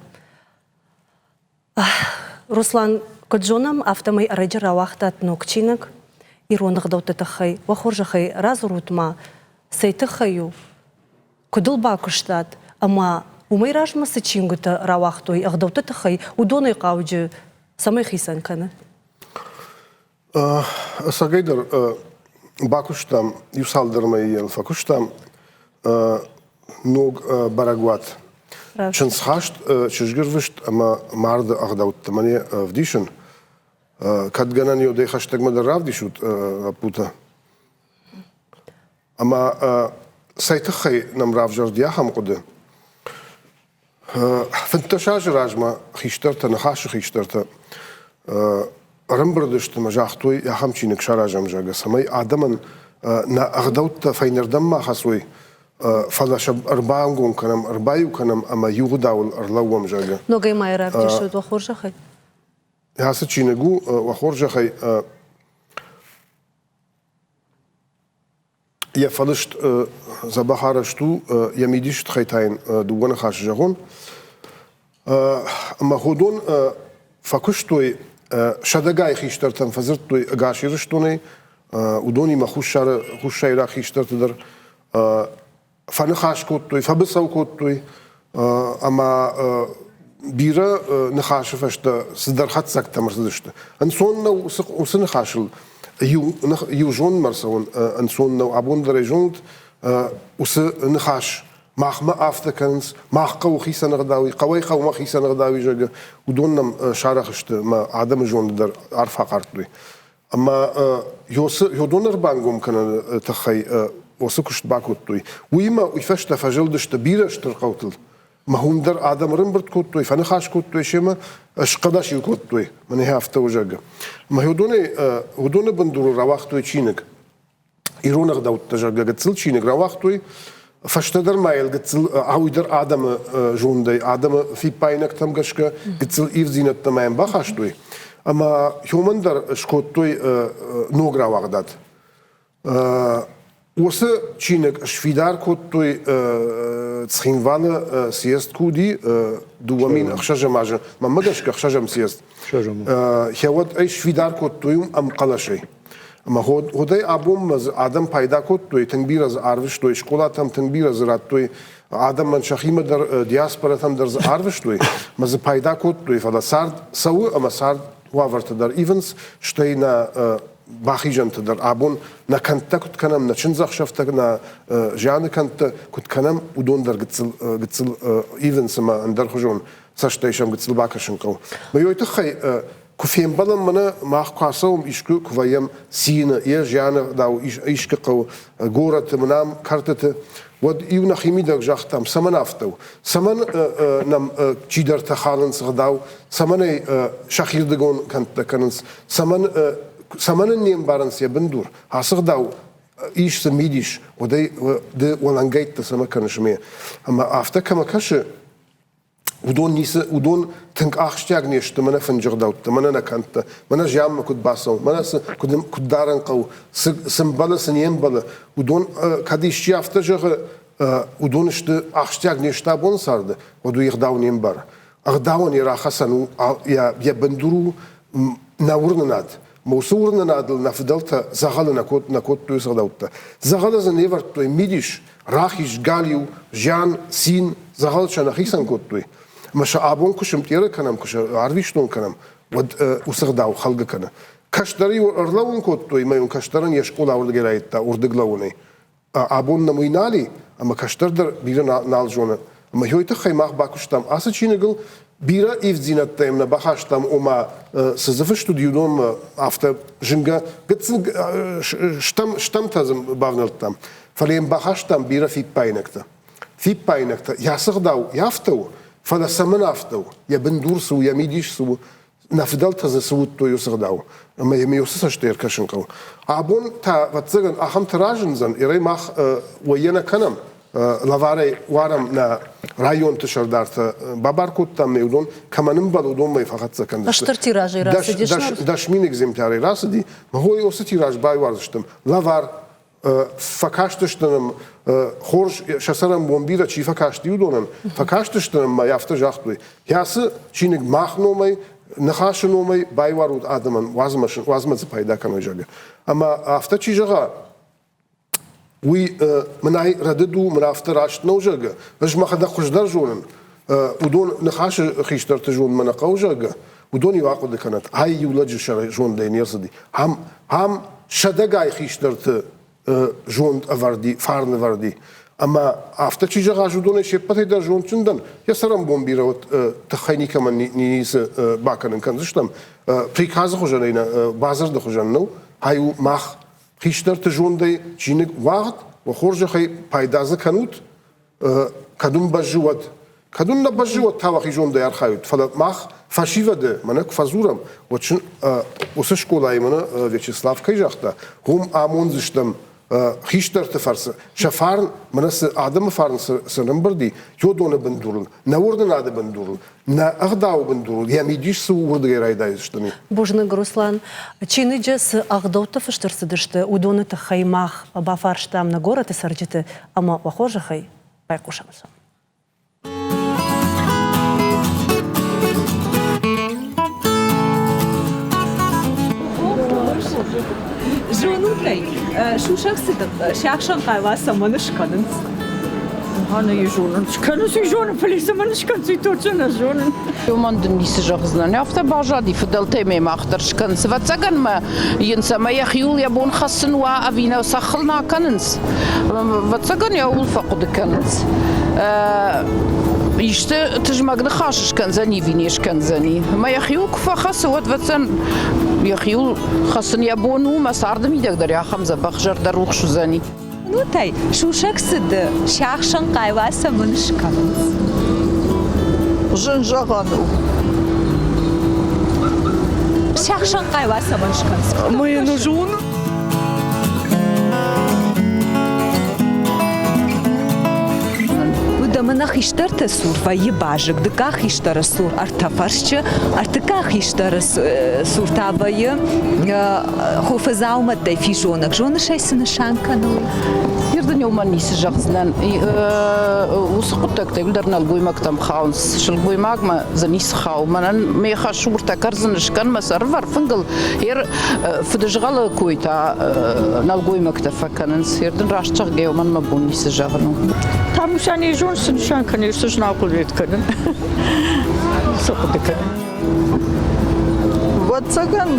Руслан, куыд зонӕм, афтӕмӕй ӕрӕджы рауагътат ног чиныг ирон ӕгъдӕутты тыххӕй. Уӕ хорзӕхӕй радзурут-ма, цӕй тыххӕй у, куыд ыл бакуыстат ӕмӕ уымӕй размӕ цы чингуытӕ рауагътой ӕгъдӕутты тыххӕй, уыдонӕй хъауджы цӕмӕй хицӕн кӕны? Ӕцӕгӕйдӕр бакуыстам, иу цалдӕр мӕйы йыл фӕкуыстам ног бӕрӕгуат. Чындзхаст, чызгырвыст ӕмӕ марды ӕгъдӕуттӕ мӕне ӕвдисын. Кӕд гӕнӕн йодӕй хӕстӕгмӕ дӕр равдисут, лӕппутӕ. Ӕмӕ цӕй тыххӕй нӕм равзӕрди ахӕм хъуыды? 15 азы размӕ хистӕртӕ, Ныхасы хистӕртӕ ӕрӕмбырд сты ӕмӕ загътой, ахӕм чиныг саразӕм, зӕгъгӕ, цӕмӕй адӕмӕн нӕ ӕгъдӕуттӕ фӕйнӕрдӕм ма хӕцой, фӕлӕ сӕ ӕрбаангом кӕнӕм, ӕрбаиу кӕнӕм ӕмӕ иу гъдауыл ӕрлӕууӕм, зӕгъгӕ. Ногӕй ма йӕ равдисут, уӕ хорзӕхӕй. Ацы чиныг у, уӕ хорзӕхӕй, Йӕ фӕлыст дзӕбӕх арӕзт у, йӕ мидисы тыххӕй та йын дыууӕ ныхасы зӕгъон. Ӕмӕ уыдон фӕкуыстой, сӕдӕгай хистӕртӕм фӕдзырдтой ӕгас Ирыстонӕй, уыдонимӕ хуссары, хуссайраг хистӕрты дӕр фӕныхас кодтой, фӕбыцӕу кодтой ӕмӕ бирӕ ныхасы фӕстӕ цыдӕр хатдзӕгтӕм ӕрцыдысты. Ӕнцон нӕу уыцы ныхасыл иу, иу зондмӕ ӕрцӕуын ӕнцон нӕу. Абон дӕр ӕй зонут, уыцы ныхас махмӕ афтӕ кӕнынц, мах хъӕуы хицӕн ӕгъдауи, хъӕуӕй хъӕумӕ хицӕн ӕгъдауи, зӕгъгӕ, уыдон нӕм сарӕх сты ӕмӕ адӕмы зонды дӕр арф ахъардтой. Ӕмӕ уыдон ӕрбангом кӕныны тыххӕй уыцы куыст бакодтой. Уыимӕ уый фӕстӕ фӕзылдысты бирӕ стыр хъӕутыл. Мӕ уым дӕр адӕм ӕрӕмбырд кодтой, фӕныхас кодтой семӕ, схъӕлӕс-иу кодтой, мӕнӕ афтӕ у, зӕгъгӕ. Ӕмӕ уыдонӕй, уыдоны бындурыл рауагътой чиныг. Ирон ӕгъдӕуттӕ, зӕгъгӕ, гыццыл чиныг рауагътой. Фӕстӕдӕр ма йыл гыццыл ауый дӕр адӕмы зондӕй, адӕмы фиппаинӕгтӕм гӕсгӕ гыццыл ивдзинӕдтӕ ма йӕм бахастой. Ӕмӕ уымӕн дӕр скодтой ног рауагъдад. Уыцы чиныг сфидар кодтой Цхинвалы съезд куы уыди, 2006 азы, мӕнмӕ гӕсгӕ ӕхсӕзӕм съезд. Хеуӕд ӕй сфидар кодтой уым ӕмхъӕлӕсӕй. Ӕмӕ уӕдӕй абонмӕ дзы адӕм пайда кодтой, тынг бирӕ дзы арвыстой скъолатӕм, тынг бирӕ дзы радтой адӕмӕн сӕхимӕ дӕр, диаспоратӕм дӕр дзы арвыстой, ӕмӕ дзы пайда кодтой, фӕлӕ цард цӕуы ӕмӕ цард уавӕртӕ дӕр ивынц, стӕй нӕ бахизӕнты дӕр абон нӕ кӕндтӕ куыд кӕнӕм, нӕ чындзӕхсӕвтӕ, нӕ зианы кӕндтӕ куыд кӕнӕм, уыдон дӕр гыццыл, гыццыл ивынц ӕмӕ ӕндӕрхуызон цӕстӕй сӕм гыццыл бакӕсын хъӕуы. Мӕ уый тыххӕй куы фембӕлӕм мӕнӕ мах куы ацӕуӕм искуы, куы вӕййӕм цины, йе зианы ӕгъдау искуы хъӕуы, горӕты, мынам кӕртыты, уӕд иу нӕхимидӕг загътам, цӕмӕн афтӕ у? Цӕмӕн нӕм чидӕртӕ халынц ӕгъдау, цӕмӕн ӕй сӕхирдыгон кӕндтӕ кӕнынц, цӕмӕн, цӕмӕн ын не мбарынц йӕ бындур? Ацы ӕгъдау ис дзы мидис, уӕд ӕй ды уӕлӕнгӕйттӕ цӕмӕ кӕныс ме? Ӕмӕ афтӕ кӕмӕ кӕсы, уыдон ницы, уыдон тынг ахсджиаг не сты мӕнӕ фынджы гъдӕуттӕ, мӕнӕ нӕ кӕндтӕ, мӕнӕ зианмӕ куыд бацӕуын, мӕнӕ цы, куыд, куыд дарын хъӕуы, цы, цы мбӕлы, цы не мбӕлы, уыдон кӕд исчи афтӕ зӕгъы, уыдон сты ахсджиаг не сты абоны царды, уӕд уый ӕгъдау не мбары. Ӕгъдауӕн йӕ рахӕцӕн у, йӕ, йӕ бындур у нӕ уырнынад. Уыцы уырнынадыл нӕ фыдӕлтӕ дзӕгъӕлы нӕ кодтой уыцы ӕгъдӕуттӕ. Дзӕгъӕлы дзы не вӕрдтой мидис, рахиз, галиу, зиан, цин, дзӕгъӕл сӕ нӕ хицӕн кодтой. Ӕмӕ сӕ абон куы сымтъеры кӕнӕм, куы сӕ арвистон кӕнӕм, уӕд уыцы ӕгъдау хӕлгӕ кӕны. Кӕстӕр-иу ӕрлӕууын кодтой, ӕмӕ-иу кӕстӕрӕн йе скъола уырдыгӕй райдыдта уырдыг лӕууынӕй. Абон нӕм уый нал и, ӕмӕ кӕстӕр дӕр бирӕ нал зоны. Ӕмӕ уый тыххӕй мах бакуыстам ацы чиныгыл, бирӕ ивддзинӕдтӕ йӕм нӕ бахастам, ома цы дзы фыст уыди, уыдонмӕ афтӕ зынгӕ гыццыл стӕм, стӕмтӕ дзы бавнӕлдтам. Фӕлӕ йӕм бахастам бирӕ фиппаинӕгтӕ. Фиппаинӕгтӕ, йӕ цы гъдау, афтӕ у, фӕлӕ цӕмӕн афтӕ у, йӕ бындур цы у, йӕ мидис цы у, нӕ фыдӕлтӕ дзы цы уыдтой уыцы гъдау, ӕмӕ йӕм уыцы цӕстӕй ӕркӕсын хъӕуы. Абон та, ӕвӕццӕгӕн, ахӕмтӕ разындзӕн, ирӕй мах уӕййӕ нӕ кӕнӕм, лӕварӕй уарӕм нӕ районты сӕрдартӕ, бабар кодтам нӕ уыдон, кӕмӕн ӕмбӕлы, уыдонмӕ фӕхӕццӕ кӕндзысты. Стыр тиражӕй рацыдис? 10 000 экземплярӕй рацыди, махой уыцы тираж байуардзыстӕм лӕвар. Фӕкастысты нӕм хорз, сӕ цӕрӕнбон бирӕ чи фӕкасти, уыдонӕн, фӕкастысты нӕм ӕмӕ афтӕ загътой, кӕцы чиныг мах номӕй, ныхасы номӕй байуарут адӕмӕн, уадзмӕ дзы пайда кӕной, зӕгъгӕ. Ӕмӕ афтӕ чи зӕгъа, уый мын ай рӕдыд у, мын афтӕ раст нӕу, зӕгъгӕ, ӕз мӕхӕдӕг хуыздӕр зонын, уыдон ныхасы хистӕрты зондмӕ нӕ хъӕуы, зӕгъгӕ, уыдон-иу ахъуыды кӕнӕт, ай иу лӕджы сӕры зондӕй не рцыди. Ам, ам сӕдӕгай хистӕрты зонд ӕвӕрди, фарн ӕвӕрди. Ӕмӕ афтӕ чи зӕгъа, уыдонӕй се ппӕтӕй дӕр зондджын дӕн, йӕ цӕрӕнбон бирӕ уӕд тыххӕй никӕмӕн ницы бакӕнын кӕндзыстӕм. Приказы хуызӕнӕй нӕ, бадзырды хуызӕн нӕу. Ай у мах хистӕрты зондӕй чиныг уагъд, уӕ хорзӕхӕй пайда дзы кӕнут, кӕд уын бӕззы, уӕд. Кӕд уын нӕ бӕззы, уӕд та уӕхи зондӕй архайут. Фӕлӕ мах фӕсивӕды мӕнӕ куы фӕдзурӕм, уӕд сын уыцы скъолайы мӕнӕ Вячеслав кӕй загъта, уым амондзыстӕм хистӕрты фӕрцы сӕ фарн, мӕнӕ цы адӕмы фарн цы рымбырди, уыдоны бындурыл, нӕ уырнынады бындурыл, нӕ ӕгъдауы бындурыл, йӕ мидис цы у, уырдыгӕй райдайдзыстӕм. Бузныг, Руслан. Чиныджы цы ӕгъдӕуттӕ фыст ӕрцыдысты, уыдоны тыххӕй мах бафарстам нӕ горӕты цӕрджыты ӕмӕ уӕ хорзӕхӕй байхъусӕм сӕм. Зонут ӕй, сусӕг цыд сиахсӕн хъайла цӕмӕн скӕнынц? Ӕнӕ зонын. Скӕнынц, уый зонын, фӕлӕ цӕмӕн скӕнынц, уый точно нӕ зонын. Уымӕн дын ницы зӕгъдзынӕн. Афтӕ баззади фыдӕлтӕй ме мах дӕр скӕнынц. Ӕвӕццӕгӕн мӕ йын цӕмӕй йӕхиуыл йӕ бон хӕссын уа ӕви нӕ цӕххыл нӕ кӕнынц. Ӕвӕццӕгӕн йӕ ууыл фӕхъуыды кӕнынц. Исты тызмӕг ныхас скӕндзӕни ӕви не скӕндзӕни. Ӕмӕ йӕхиуыл куы фӕхӕцы, уӕд ӕвӕццӕн йӕхиуыл хӕцын йӕ бон у, мӕ царды мидӕг дӕр ахӕм дзӕбӕх зӕрдӕрухс уыдзӕни. Нутӕй сусӕг цыды сиахсӕн хъайла цӕмӕн скӕнынц? Зын зӕгъӕн у. Сиахсӕн хъайла цӕмӕн скӕнынц? Мы не зонын. Уыд ӕмӕ нӕ хистӕрты цур вӕййы базыг, дыккаг хистӕры цур ӕртӕ фӕрсчы, ӕртыккаг хистӕры цур та вӕййы хуылфы дзаумӕттӕй физонӕг. Зоныс ӕй, цы нысан кӕны уый? Ныр дын уымӕн ницы зӕгъдзынӕн. Уыцы хъуыддӕгтӕ иуылдӕр нӕлгоймӕгтӕм хауынц. Сылгоймагмӕ дзы ницы хауы. Мӕнӕн ме хӕс уртӕ кӕрдзын скӕн, мӕ сӕрвӕр фынгыл. Ер фыдызгъӕлы кой та нӕлгоймӕгтӕ фӕкӕнынц. Ер дын раст зӕгъгӕ, уымӕн мӕ бон ницы зӕгъын у. Тамусӕн йӕ зонд цы нысан кӕны, цы зын ахъуыды кӕнын. Цы хъуыды кӕнын? Ӕвӕццӕгӕн,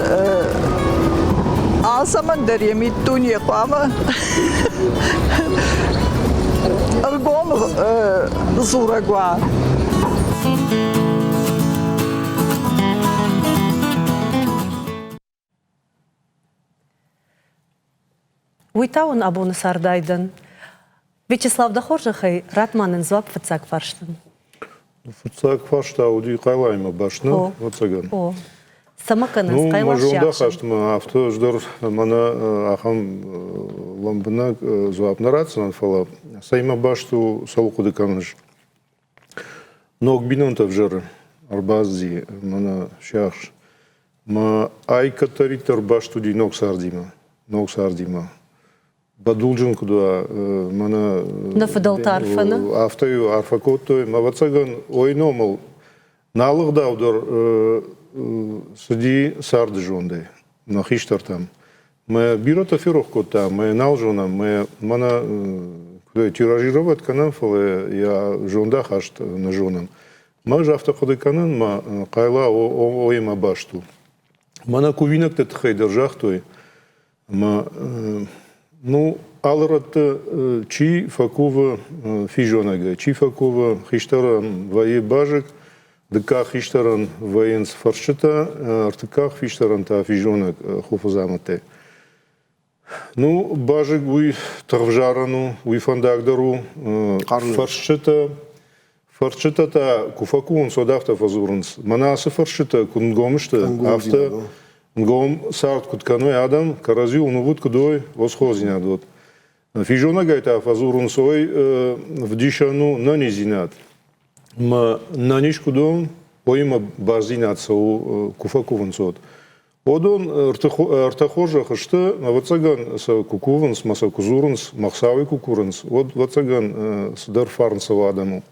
алцӕмӕн дӕр йӕ миддуне хъуамӕ ӕргом дзурӕг уа. Уый та уын абоны цардайдӕн. Вячеслав, дӕ хорзӕхӕй, ратт ма нын дзуапп фыццаг фарстӕн. Фыццаг фарста уыди Хъайлаимӕ баст, нӕ? Ӕвӕццӕгӕн. О. Цӕмӕ кӕнынц Ну, Хъайла мӕ зондахаст мӕ афтӕ ӕз дӕр мӕнӕ ахӕм лӕмбынӕг дзуапп нӕ ратдзынӕн, фӕлӕ цӕимӕ баст у, цӕуыл хъуыды кӕныс? Ног бинонтӕ ӕвзӕры ӕрбацыди мӕнӕ сиахс. Мӕ ай кӕддӕриддӕр баст уыди ног цардимӕ, ног цардимӕ. Бӕдулджын куыд уа, мӕнӕ... Нӕ фыдӕлтӕ арфӕ нӕ? Афтӕ-иу арфӕ кодтой. Ӕвӕццӕгӕн, ой номыл нал ӕгъдау дӕр цыди царды зондӕй нӕ хистӕртӕм. Мӕ бирӕтӕ ферох кодта, мӕ нал зонӕм, мӕ мӕнӕ куыд тиражировать кӕнӕм, фӕлӕ йӕ зондахаст нӕ зонӕм. Мӕ ӕз афтӕ хъуыды кӕнын, мӕ хъайла оимӕ баст у. Мӕнӕ кувинӕгты тыххӕй дӕр загътой, ӕмӕ ну, алы рӕтты чи фӕкувы физонӕгӕй, чи фӕкувы хистӕрӕн вӕййы базыг, дыккаг хистӕрӕн вӕййынц фӕрсчытӕ, ӕртыккаг хистӕрӕн та физонӕг хуылфыдзаумӕттӕй. Ну, базыг уый тыгъвзарӕн у, уый фӕндаг дӕр у. Фӕрсчытӕ, фӕрсчытӕ та куы фӕкувынц, уӕд афтӕ фӕдзурынц. Мӕнӕ ацы фӕрсчытӕ куы нгом сты, афтӕ нгом цард куыд кӕной адӕм, кӕрӕдзиуыл нывуд куыд уой, уыцы уыд. Физонӕгӕй та фӕдзурынц, ой, вдисӕн у нӕниздзинад. Мӕ нӕниз куыд уон, уыимӕ баздзинад цӕуы, куы фӕкувынц, уӕд. Уыдон ӕртӕ хорзӕхы сты, ӕвӕццӕгӕн сӕ куы кувынц мӕ сӕ куы дзурынц, мӕ Хуыцауӕй куы курынц, уӕд, ӕвӕццӕгӕн, цыдӕр фарн цӕуы адӕмыл.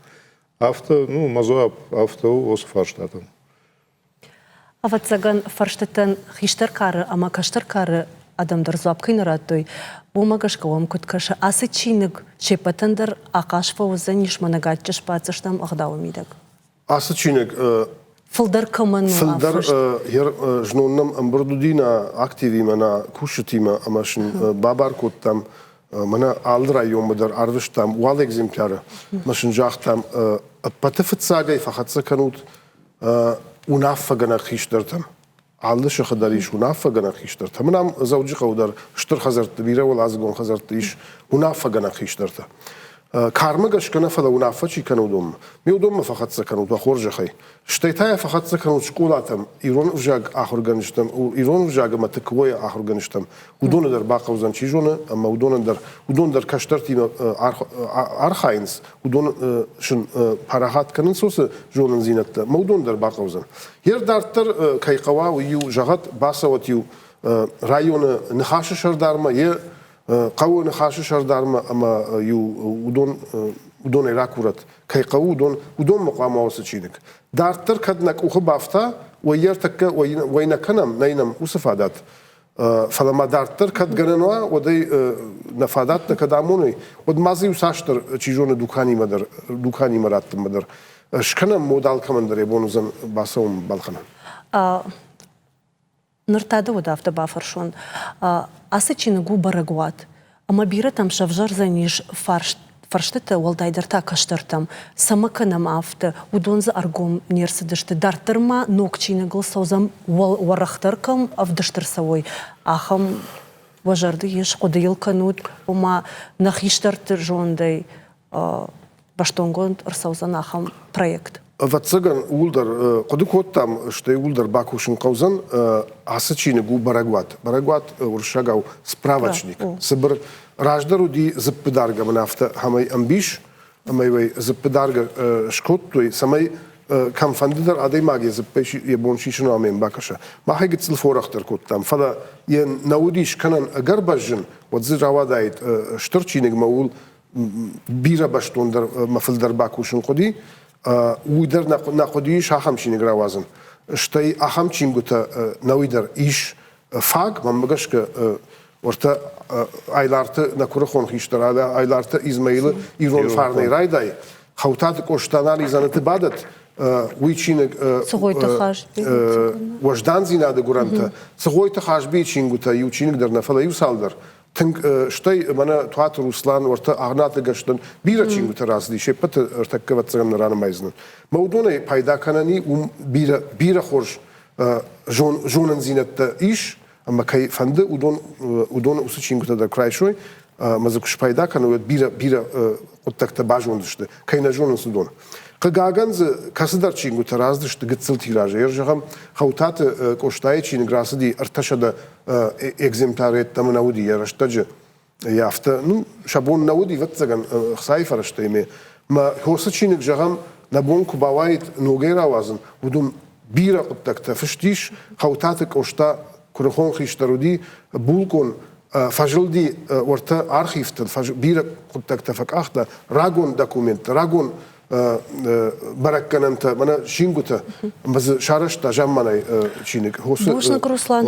Афтӕ, ну, мӕ дзуапп афтӕ у уыцы фарстатӕн. Ӕвӕццӕгӕн, фӕрстытӕн хистӕр кары ӕмӕ кӕстӕр кары адӕм дӕр дзуапп кӕй нӕ радтой, уымӕ гӕсгӕ уӕм куыд кӕсы, ацы чиныг се ппӕтӕн дӕр ахъаз фӕуыдзӕнис мӕнӕ гаджы сбаддзыстӕм ӕгъдауы мидӕг? Ацы чиныг фылдӕр кӕмӕн у Фылдӕр знон нӕм ӕмбырд уыди нӕ активимӕ, нӕ кусджытимӕ ӕмӕ сын бабар кодтам, мӕнӕ алы районмӕ дӕр арвыстам уал экземпляры ӕмӕ сын загътам, ӕппӕты фыццагӕй фӕхӕццӕ кӕнут уынаффӕгӕнӕг хистӕртӕм. Алы сыхы дӕр ис уынаффӕгӕнӕг хистӕртӕ. Мын ам Дзӕуджыхъӕуы дӕр стыр хӕдзӕртты, бирӕуӕладзыгон хӕдзӕртты ис уынаффӕгӕнӕг хистӕртӕ. Кармӕ гӕсгӕ нӕ, фӕлӕ уынаффӕ чи кӕны, уыдонмӕ. Ме уыдонмӕ фӕхӕццӕ кӕнут уӕ хорзӕхӕй. Стӕй та йӕ фӕхӕццӕ кӕнут скъолатӕм, ирон ӕвзаг ахуыргӕнджытӕм, ирон ӕвзаг ӕмӕ ТКО-йы ахуыргӕнджытӕм. Уыдоны дӕр бахъӕудзӕн, чи зоны, ӕмӕ уыдонӕн дӕр, уыдон дӕр кӕстӕртимӕ архайынц, уыдон сын парахат кӕнынц уыцы зонындзинӕдтӕ, ӕмӕ уыдон дӕр бахъӕудзӕн. Йе дарддӕр кӕй хъӕуа, уый-иу зӕгъӕд, бацӕуӕт-иу районы Ныхасы сӕрдармӕ, йе хъӕуы Ныхасы сӕрдармӕ ӕмӕ-иу уыдон уыдонӕй ракурӕт, кӕй хъӕуы, уыдон, уыдонмӕ хъуамӕ уыцы чиныг. Дарддӕр кӕд нӕ къухы бафта, уӕй ӕртӕккӕ уӕй нӕ кӕнӕм, нӕй нӕм уыцы фадат. Фӕлӕ ма дарддӕр кӕд гӕнӕн уа, уӕд ӕй нӕ фадӕттӕ кӕд амоной, уӕд ма дзы иу цасдӕр, чи зоны, дуканимӕ дӕр, дуканимӕ раттынмӕ дӕр скӕнӕм мод алкӕмӕн дӕр йӕ бон уыдзӕн бацӕуын балхӕнын. Ныр та дӕ уӕд афтӕ бафӕрсон. Ацы чиныг у бӕрӕгуат, ӕмӕ бирӕтӕм сӕвзӕрдзӕнис фарст фӕрстытӕ, уӕлдайдӕр та кӕстӕртӕм, цӕмӕ кӕнӕм афтӕ, уыдон дзы ӕргом не рцыдысты. Дарддӕр ма ног чиныгыл цӕудзӕн уӕрӕхдӕр кӕм ӕвдыст ӕрцӕуой, ахӕм уӕ зӕрды ис, хъуыды йыл кӕнут, ома нӕ хистӕрты зондӕй бӕстонгонд ӕрцӕудзӕн ахӕм проект. Ӕвӕццӕгӕн, ууыл дӕр хъуыды кодтам, стӕй ууыл дӕр бакусын хъӕудзӕн. Ацы чиныг у бӕрӕгуат. Бӕрӕгуат уырыссагау справочник. Цыбыр раздӕр уыди дзыппы даргӕ мын афтӕ ӕмӕй ӕмбис, ӕмӕ уый дзыппы даргӕ скодтой, цӕмӕй кӕмфӕнды дӕр адӕймаг йӕ дзыппӕй йӕ бон сисын ӕмӕ йын бакӕса. Мах ӕй гыццыл форӕхдӕр кодтам, фӕлӕ йӕ нӕ уыдис кӕнӕн ӕгӕр бӕзджын, уӕд дзы рауадаид стыр чиныгмӕ ууыл бирӕ бӕстондӕр мӕ фылдӕр бакусын хъуыди. Уый дӕр нӕ хъуыди ис ахӕм чиныг рауадзын. Стӕй ахӕм чингуытӕ нӕуый дӕр ис фаг, мӕнмӕ гӕсгӕ, уӕртӕ Айларты нӕ куырыхон хистӕр Айларты Измаилы ирон фарнӕй райдай, Хӕутаты Къоста Нализаныты бадӕт, уый чиныг Цыгъойты Хазби уӕздандзинады гуырӕнтӕ. Цыгъойты Хазбийы чингуытӕ иу чиныг дӕр нӕ, фӕлӕ иу цалдӕр. Тынг стӕй мӕнӕ Туаты Руслан, уӕртӕ Агънаты Гӕстӕн бирӕ чингуытӕ рацыди, се ппӕты ӕртӕккӕ ӕвӕццӕгӕн нӕ ранымайдзынӕн. Мӕ уыдонӕй пайда кӕнӕн и, уым бирӕ, бирӕ хорз зонындзинӕдтӕ ис, ӕмӕ кӕй фӕнды, уыдон, уыдон уыцы чингуытӕ дӕр куы райсой, ӕмӕ дзы куы спайда кӕной, уӕд бирӕ, бирӕ хъуыддӕгтӕ базондзысты, кӕй нӕ зонынц, уыдон. Хъыгагӕн дзы кӕцыдӕр чингуытӕ рацыдысты гыццыл тиражӕй. Зӕгъӕм, Хӕутаты Къостайы чиныг рацыди 300 экземпляры йеддӕмӕ нӕ уыди йӕ рӕстӕджы. Йӕ афтӕ, ну, сӕ бон нӕ уыди, ӕвӕццӕгӕн, ӕхцайы фӕрӕзтӕй ме. Мӕ хосы чиныг, зӕгъӕм, нӕ бон куы бауаид ногӕй рауадзын, уыдон бирӕ хъуыддӕгтӕ фыст ис. Хӕутаты Къоста куырыхон хистӕр уыди, булкъон фӕзылди уӕртӕ архивтыл, бирӕ хъуыддӕгтӕ фӕкъахта, рагон документтӕ, рагон бӕрӕггӕнӕнтӕ, мӕнӕ чингуытӕ, ӕмӕ дзы сарӕзта замманай чиныг. Бузныг, Руслан.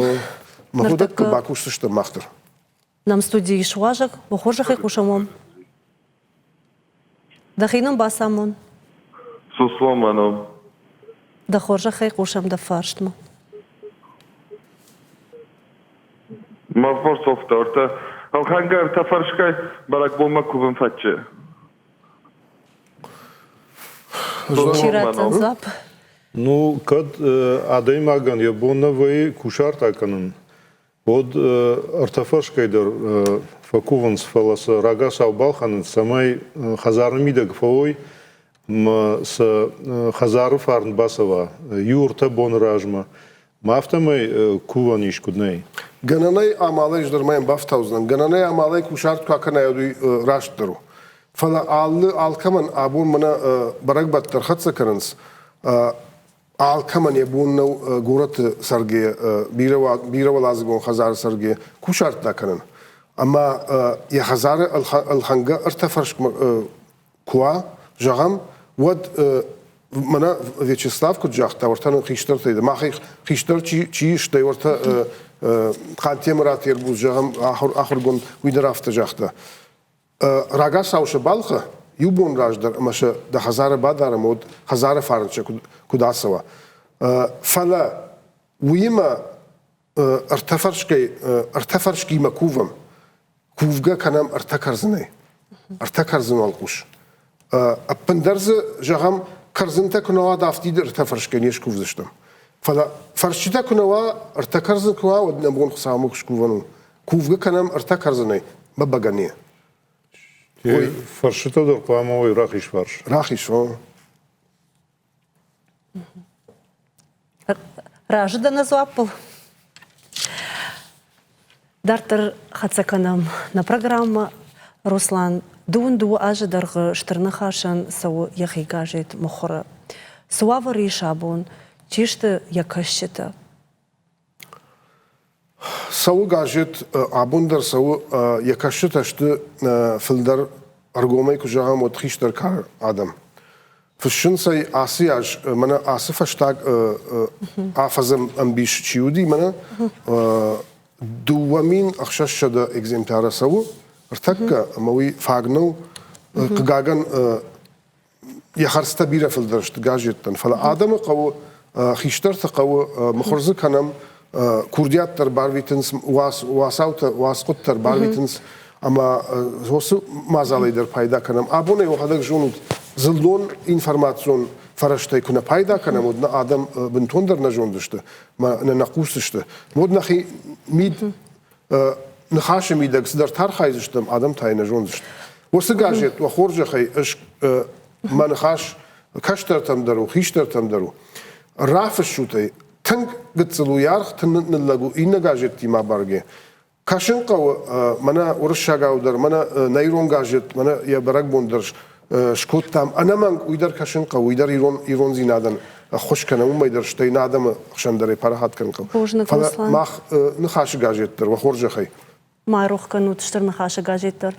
Мӕ бакусдзыстӕм мах дӕр. Нам студийы ис уазӕг, уӕ хорзӕхӕй хъусӕм уӕм. Дӕхи ном бацамон. Суслон мӕ ном. Дӕ хорзӕхӕй хъусӕм дӕ фарстмӕ. Мӕ форсофтӕ ӕртӕ ӕлхӕнгӕ ӕртӕ фӕрскӕй бӕрӕгбонмӕ кувын фӕччы. Чи ратдзӕн дзуапп? Ну, кӕд адӕймагӕн йӕ бон нӕ вӕййы кусарт акӕнын, уӕд ӕртӕ фӕрскӕй дӕр фӕкувынц, фӕлӕ сӕ рагацау балхӕнынц, цӕмӕй хӕдзары мидӕг фӕуой ӕмӕ сӕ хӕдзары фарн бацӕуа иу ӕртӕ боны размӕ. Ма афтӕмӕй кувӕн ис, куыд нӕй? Гӕнӕнӕй амалӕй ӕз дӕр ма йӕм бафтаудзынӕн. Гӕнӕнӕй амалӕй кусарт куы акӕнай, уӕд уый растдӕр у. Фӕлӕ алы алкӕмӕн абон мӕнӕ бӕрӕгбӕттӕ ӕрхӕццӕ кӕнынц. Алкӕмӕн йӕ бон нӕу горӕты цӕргӕ, бирӕуӕладзыгон хӕдзары цӕргӕ кусарттӕ кӕнын. Ӕмӕ йӕ хӕдзары ӕлхӕнгӕ ӕртӕ фӕрскмӕ куы уа, зӕгъӕм, уӕд мӕнӕ Вячеслав куыд загъта, уӕртӕ нын хистӕртӕй, махӕй хистӕр чи стӕй уӕртӕ Хъантемыраты Ербуз, зӕгъӕм, ахуыргонд, уый дӕр афтӕ загъта. Рагацау сӕ балхӕ, иу бон раздӕр ӕмӕ сӕ дӕ хӕдзары бадарӕм, уӕд хӕдзары фарн сӕ куыд ацӕуа. Фӕлӕ уыимӕ ӕртӕ фӕрскимӕ кувӕм. Кувгӕ кӕнӕм ӕртӕ кӕрдзынӕй. Ӕртӕ кӕрдзын уӕлхъус. Ӕппындӕр дзы, зӕгъӕм, кӕрдзынтӕ куы нӕ уа, афтид ӕртӕ фӕрскӕй не скувдзыстӕм. Фӕлӕ фӕрсчытӕ куы нӕ уа, ӕртӕ кӕрдзын куы уа, уӕд нӕ бон Хуыцаумӕ скувӕн у. Кувгӕ кӕнӕм ӕртӕ кӕрдзынӕй, мӕ бӕгӕны. Фӕрсытӕ дӕр хъуамӕ уой рахиз фарс. Рахиз, о. Разы дӕ нӕ дзуаппыл? Дарддӕр хӕццӕ кӕнӕм нӕ программӕ. Руслан, дыууын дыууӕ азы дӕргъы Стыр Ныхасӕн цӕуы йӕхи газет мыхуыры. Цы уавӕры ис абон? Чи сты йӕ кӕсджытӕ? Цӕуы газет, абон дӕр цӕуы, йӕ кӕсджытӕ сты фылдӕр ӕргомӕй куы зӕгъӕм, уӕд хистӕр кары адӕм. Фыссынц ӕй ацы аз, мӕнӕ ацы фӕстаг афӕдзы ӕмбис чи уыди, мӕнӕ 2600 экземпляры цӕуы ӕртӕккӕ, ӕмӕ уый фаг нӕу. Хъыгагӕн, йӕ хӕрдзтӕ бирӕ фылдӕр сты газеттӕн, фӕлӕ адӕмы хъӕуы, хистӕрты хъӕуы, мыхуыр дзы кӕнӕм, курдиат дӕр барвитынц, уацаутӕ, уацхъуыд дӕр барвитынц, ӕмӕ уыцы мадзалӕй дӕр пайда кӕнӕм. Абон ӕй уӕхӕдӕг зонут, дзыллон информацион фӕрӕзтӕй куы нӕ пайда кӕнӕм, уӕд нӕ адӕм бынтондӕр нӕ зондзысты, нӕ нӕ хъусдзысты. Уӕд нӕхи мид ныхасы мидӕг цыдӕртӕ архайдзыстӕм, адӕм та йӕ нӕ зондзысты. Уыцы газет уӕ хорзӕхӕй ӕз мӕ ныхас кӕстӕртӕм дӕр у, хистӕртӕм дӕр у. Рафыссут ӕй, тынг гыццыл у йӕ аргъ, тынг ныллӕг у иннӕ газеттимӕ абаргӕ. Кӕсын хъӕуы мӕнӕ уырыссагау дӕр, мӕнӕ нӕ ирон газет, мӕнӕ йӕ бӕрӕгбон дӕр скодтам. Ӕнӕмӕнг уый дӕр кӕсын хъӕуы, уый дӕр ирон ирондзинадӕн ӕххуыс кӕны, уымӕй дӕр стӕй нӕ адӕмы хсӕн дӕр ӕй парахат кӕнын хъӕуы. Бузныг, Фӕлӕ Руслан. мах ныхасы газет дӕр, уӕ хорзӕхӕй. Ма рох кӕнут Стыр Ныхасы газет дӕр.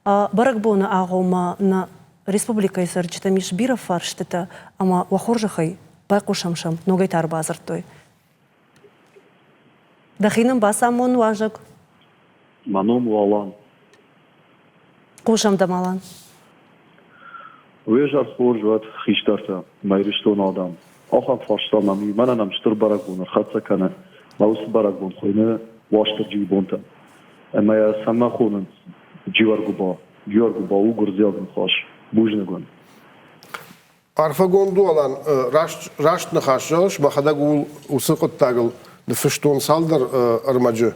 Бӕрӕгбоны агъоммӕ нӕ республикӕйы цӕрджытӕм ис бирӕ фарстытӕ ӕмӕ уӕ хорзӕхӕй байхъусӕм сӕм, ногӕй та ӕрбадзырдтой. Дӕхи нын бацамон, уазӕг. Мӕ ном у Алан. Хъусӕм дӕм, Алан. Уе зӕр хорз уӕд, хистӕртӕ, мӕ Ирыстоны адӕм. Ахӕм фарста мӕм и, мӕнӕн ӕм стыр бӕрӕгбон ӕрхӕццӕ кӕны. Мӕ уыцы бӕрӕгбон хуыйны Уастырджийы бонтӕ. Ӕмӕ йӕ цӕмӕ хонынц Джиуӕргуыба? Джиуӕргуыба у гуырдзиаг ныхас. Бузныг уын. Арфӕгонд у, Алан, раст, раст ныхас зӕгъыс, мӕхӕдӕг ууыл уыцы хъуыддагыл ныффыстон цалдӕр ӕрмӕджы.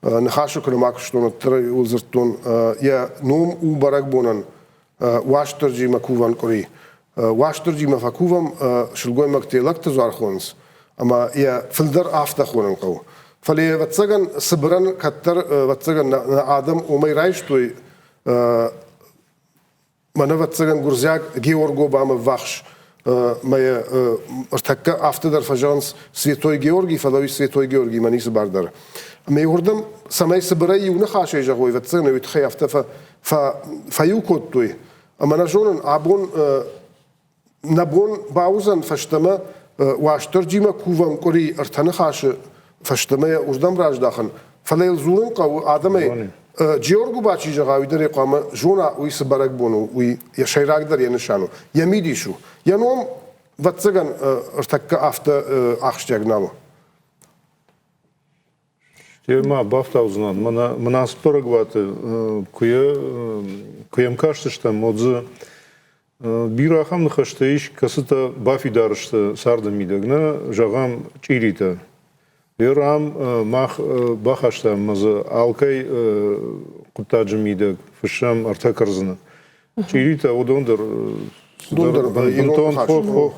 Ныхасы куы нӕма куыстон, уӕддӕр ыл дзырдтон. Йӕ ном у бӕрӕгбонӕн Уастырджимӕ кувӕн къуыри. Уастырджимӕ фӕкувӕм, сылгоймӕгтӕ лӕгты дзуар хонынц, ӕмӕ йӕ фылдӕр афтӕ хонын хъӕуы. Фӕлӕ йӕ, ӕвӕццӕгӕн, цыбырӕн кӕддӕр, ӕвӕццӕгӕн, нӕ адӕм уымӕй райстой Мӕн, ӕвӕццӕгӕн, гуырдзиаг Георгобамӕ ввахс мӕ ӕртӕккӕ афтӕ дӕр фӕзӕгъынц Святой Георгий, фӕлӕ уый Святой Георгиймӕ ницы бар дары. Ӕмӕ уырдӕм, цӕмӕй цыбырӕй иу ныхасӕй зӕгъой, ӕвӕццӕгӕн, уый тыххӕй афтӕ фӕиу кодтой. Ӕмӕ нӕ зонын, абон нӕ бон бауыдзӕн фӕстӕмӕ Уастырджимӕ кувӕн къуыри ӕртӕ ныхасы фӕстӕмӕ йӕ уырдӕм раздахын, фӕлӕ йыл дзурын хъӕуы адӕмӕй Джиоргуба чи зӕгъа, уый дӕр ӕй хъуамӕ зона, уый цы бӕрӕгбон у, уый йӕ сӕйрагдӕр йӕ нысан у, йӕ мидис у. Йӕ ном, ӕвӕццӕгӕн, ӕртӕккӕ афтӕ ахсджиаг нал у. Стӕй ма бафтаудзынӕн, мӕнӕ ацы бӕрӕгбӕтты куы йӕм кастыстӕм, уӕд дзы Бирӕ ахӕм ныхӕстӕ ис, кӕцытӕ бафидар сты царды мидӕг, нӕ, зӕгъӕм, чъиритӕ. Ер ам мах бахастам ӕмӕ дзы алкӕй хъуыддаджы мидӕг фыссӕм ӕртӕ кӕрдзыны. Чъиритӕ уыдон дӕр бынтон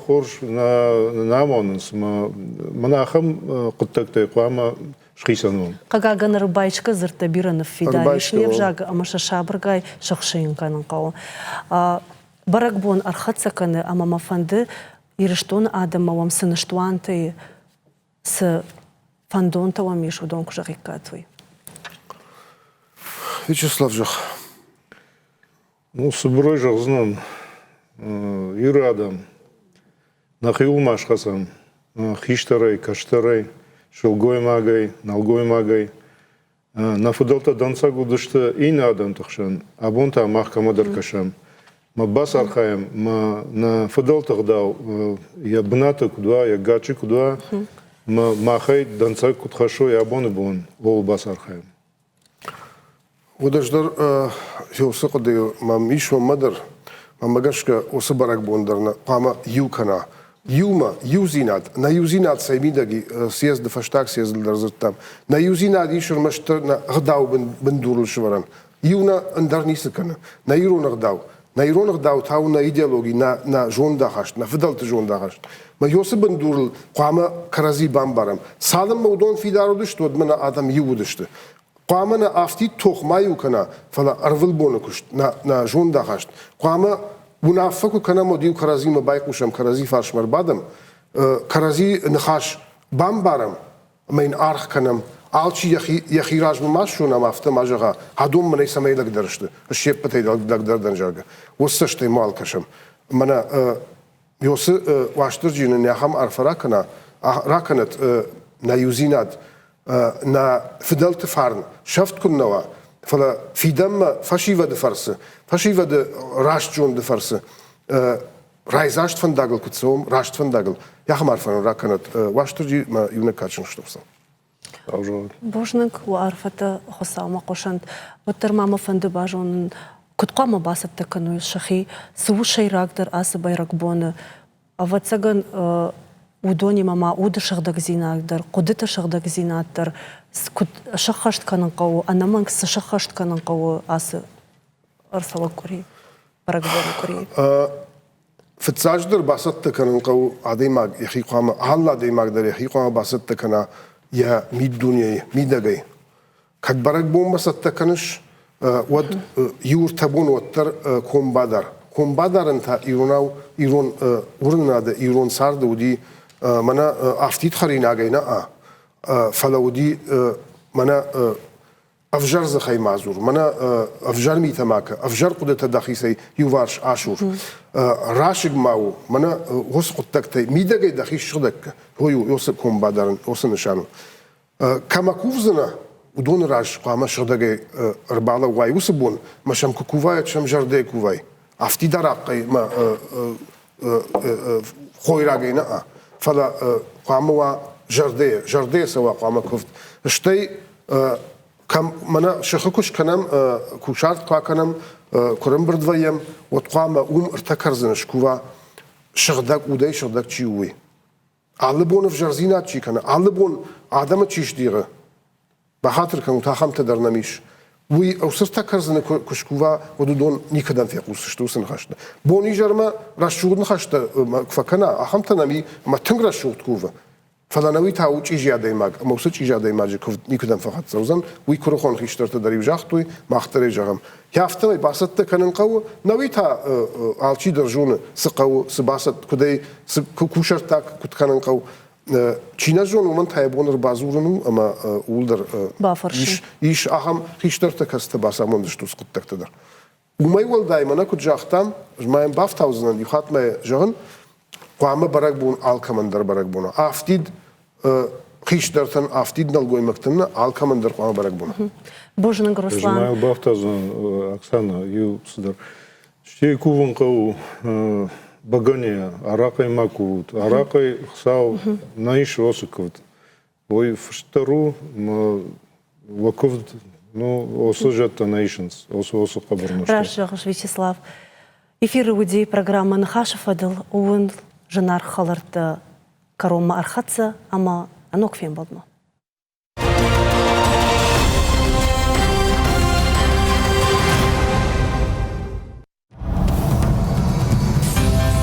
хорз нӕ амонынц, ӕмӕ мӕнӕ ахӕм хъуыддӕгтӕй хъуамӕ схицӕн уон. Хъыгагӕн, ӕрбайсгӕ дзырдтӕ бирӕ ныффидар ис не взагы ӕмӕ сӕ сабыргай сыхсыйын кӕнын хъӕуы. Бӕрӕгбон ӕрхӕццӕ кӕны ӕмӕ мӕ фӕнды Ирыстоны адӕммӕ уӕм цы ныстуантӕ и, цы фӕндонтӕ уӕм ис, уыдон куы зӕгъиккат, уый. Вячеслав зӕгъ. Ну, цыбырӕй зӕгъдзынӕн, Иры адӕм, нӕхиуыл ма схӕцӕм, хистӕрӕй, кӕстӕрӕй, сылгоймагӕй, нӕлгоймагӕй. Нӕ фыдӕлтӕ дӕнцӕг уыдысты иннӕ адӕмты хсӕн, абон та мах кӕмӕдӕр кӕсӕм. Мӕ бацархайӕм, мӕ нӕ фыдӕлты гъдау йӕ бынаты куыд уа, йӕ гаччы куыд уа, мӕ махӕй дӕнцӕг куыд хӕссой абоны бон, ууыл бацархайӕм. Уӕд ӕз дӕр уыцы хъуыдыйыл мӕм ис уымӕ дӕр, мӕнмӕ гӕсгӕ уыцы бӕрӕгбон дӕр нӕ хъуамӕ иу кӕна. Иумӕ, иудзинад, нӕ иудзинад цӕй мидӕг и, съезды фӕстаг съездыл дӕр дзырдтам, нӕ иудзинад ис ӕрмӕстдӕр нӕ ӕгъдауы бындурыл сӕвӕрӕн. Иу нӕ ӕндӕр ницы кӕны. Нӕ ирон ӕгъдау. Нӕ ирон ӕгъдау та у нӕ идеологи, нӕ, нӕ зондахаст, нӕ фыдӕлты зондахаст. Мӕ уыцы бындурыл хъуамӕ кӕрӕдзи бамбарӕм. Цалынмӕ уыдон фидар уыдысты, уӕдмӕ нӕ адӕм иу уыдысты. Хъуамӕ нӕ афтид тох ма иу кӕна, фӕлӕ ӕрвылбоны куыст, нӕ, нӕ зондахаст. Хъуамӕ уынаффӕ куы кӕнӕм, уӕд-иу кӕрӕдзимӕ байхъусӕм, кӕрӕдзи фарсмӕ ӕрбадӕм, кӕрӕдзи ныхас бамбарӕм ӕмӕ йын аргъ кӕнӕм. Алчи йӕхи, йӕхи размӕ ма ссонӕм, афтӕ ма зӕгъа, адон мӕнӕй цӕмӕй лӕгдӕр сты, се ппӕтӕй лӕгдӕр дӕн, зӕгъгӕ. Уыцы цӕстӕй мал кӕсӕм. Мӕнӕ Уыцы Уастырджи нын ахӕм арфӕ ракӕна, ракӕнӕт нӕ иудзинад, нӕ фыдӕлты фарн сӕфт куыннӕ уа, фӕлӕ фидӕнмӕ фӕсивӕды фӕрцы, фӕсивӕды раст зонды фӕрцы райдзаст фӕндагыл куыд цӕуӕм, раст фӕндагыл, ахӕм арфӕ нын ракӕнӕт Уастырджи мӕ иунӕг кадджын Хуыцау. Бузныг уӕ арфӕтӕ Хуыцаумӕ хъусӕнт. Уӕддӕр ма мӕ фӕнды базонын, куыд хъуамӕ бацӕттӕ кӕной сӕхи, цы у сӕйрагдӕр ацы бӕрӕгбоны? Ӕвӕццӕгӕн, уыдонимӕ ма уды сыгъдӕгдзинад дӕр, хъуыдыты сыгъдӕгдзинад дӕр куыд сӕххӕст кӕнын хъӕуы, ӕнӕмӕнг цы сӕххӕст кӕнын хъӕуы ацы ӕрцӕуӕг къуыри, бӕрӕгбоны къуыри? Фыццаджыдӕр бацӕттӕ кӕнын хъӕуы адӕймаг йӕхи хъуамӕ, алы адӕймаг дӕр йӕхи хъуамӕ бацӕттӕ кӕна йӕ миддунейы мидӕгӕй. Кӕд бӕрӕгбонмӕ цӕттӕ кӕныс, уӕд иу ӕртӕ бон уӕддӕр ком бадар. Ком бадарӕн та иронау ирон уырнынады, ирон царды уыди мӕнӕ афтид хӕринагӕй нӕ, фӕлӕ уыди мӕнӕ ӕвзӕр дзыхӕй ма дзур, мӕнӕ ӕвзӕр митӕ ма кӕ, ӕвзӕр хъуыдытӕ дӕхицӕй иуварс асур. Расыг ма у, мӕнӕ уыцы хъуыддӕгтӕй мидӕгӕй дӕхи ссыгъдӕг кӕ. Уый у уыцы ком бадарын, уыцы нысан у. Кӕмӕ кувдзынӕ, уыдоны раз хъуамӕ сыгъдӕгӕй ӕрбалӕууай уыцы бон, мӕ сӕм куы кувай, сӕм зӕрдӕйы кувай. Афтид арахъхъӕй мӕ хойрагӕй нӕ, фӕлӕ хъуамӕ уа зӕрдӕйы, зӕрдӕйы цӕуа хъуамӕ куывд. Стӕй кӕм мӕнӕ сыхы куы скӕнӕм, кусарт куы акӕнӕм, куы рымбырд вӕййӕм, уӕд хъуамӕ уым ӕртӕ кӕрдзыны скува, сыгъдӕг удӕй сыгъдӕг чи у, уый. Алы бон ӕвзӕрдзинад чи кӕны, алы бон адӕмы чи сдигъы, бахатыр кӕнут, ахӕмтӕ дӕр нӕм ис. Уый ӕртӕ кӕрдзыны куы скува, уӕд уыдон никӕдӕм фехъусдзысты уыцы ныхӕстӕ. Бон-изӕрмӕ рӕсугъд ныхӕстӕ куы фӕкӕна, ахӕмтӕ нӕм и, ӕмӕ тынг рӕсугъд кувы. Фӕлӕ нӕуый та у чъизи адӕймаг, ӕмӕ уыцы чъизи адӕймаджы куывд никуыдӕм фӕхӕццӕ уыдзӕн, уый куырыхон хистӕртӕ дӕр-иу загътой, мах дӕр ӕй зӕгъӕм. Афтӕмӕй бацӕттӕ кӕнын хъӕуы, нӕуый та алчи дӕр зоны, цы хъӕуы, цы бацӕттӕ, куыдӕй, цы кусӕрттаг куыд кӕнын хъӕуы. Чи нӕ зоны, уымӕн та йӕ бон ӕрбадзурын у ӕмӕ ууыл дӕр ис, ис ахӕм хистӕртӕ, кӕцытӕ бацамондзысты уыцы хъуыддӕгтӕ дӕр. Уымӕй уӕлдай мӕнӕ куыд загътам, ӕз ма йӕм бафтаудзынӕн, иу хатт ма зӕгъын, хъуамӕ бӕрӕгбон алкӕмӕн дӕр бӕрӕгбон уа. Афтид хистӕртӕн, афтид нӕлгоймӕгтӕн нӕ, алкӕмӕн дӕр хъуамӕ бӕрӕгбон уа. Бузныг, Руслан. Ӕз ма бафтаудзынӕн, Оксана, иу цыдӕр. Стӕй кувын хъӕуы бӕгӕныйӕ, арахъӕй ма кувут. Арахъӕй Хуыцау нӕ ис уыцы куывд. Уый фыстдӕр у, уӕ куывд, ну, осы зӕдтӕ нӕ исынц, осы осы хъӕбӕр нозтӕ. Раст зӕгъыс, Вячеслав. Эфиры уыди программӕ Ныхасы фӕдыл уын зынаргъ хӕлӕрттӕ кӕронмӕ ӕрхӕццӕ ӕмӕ ног фембӕлдмӕ.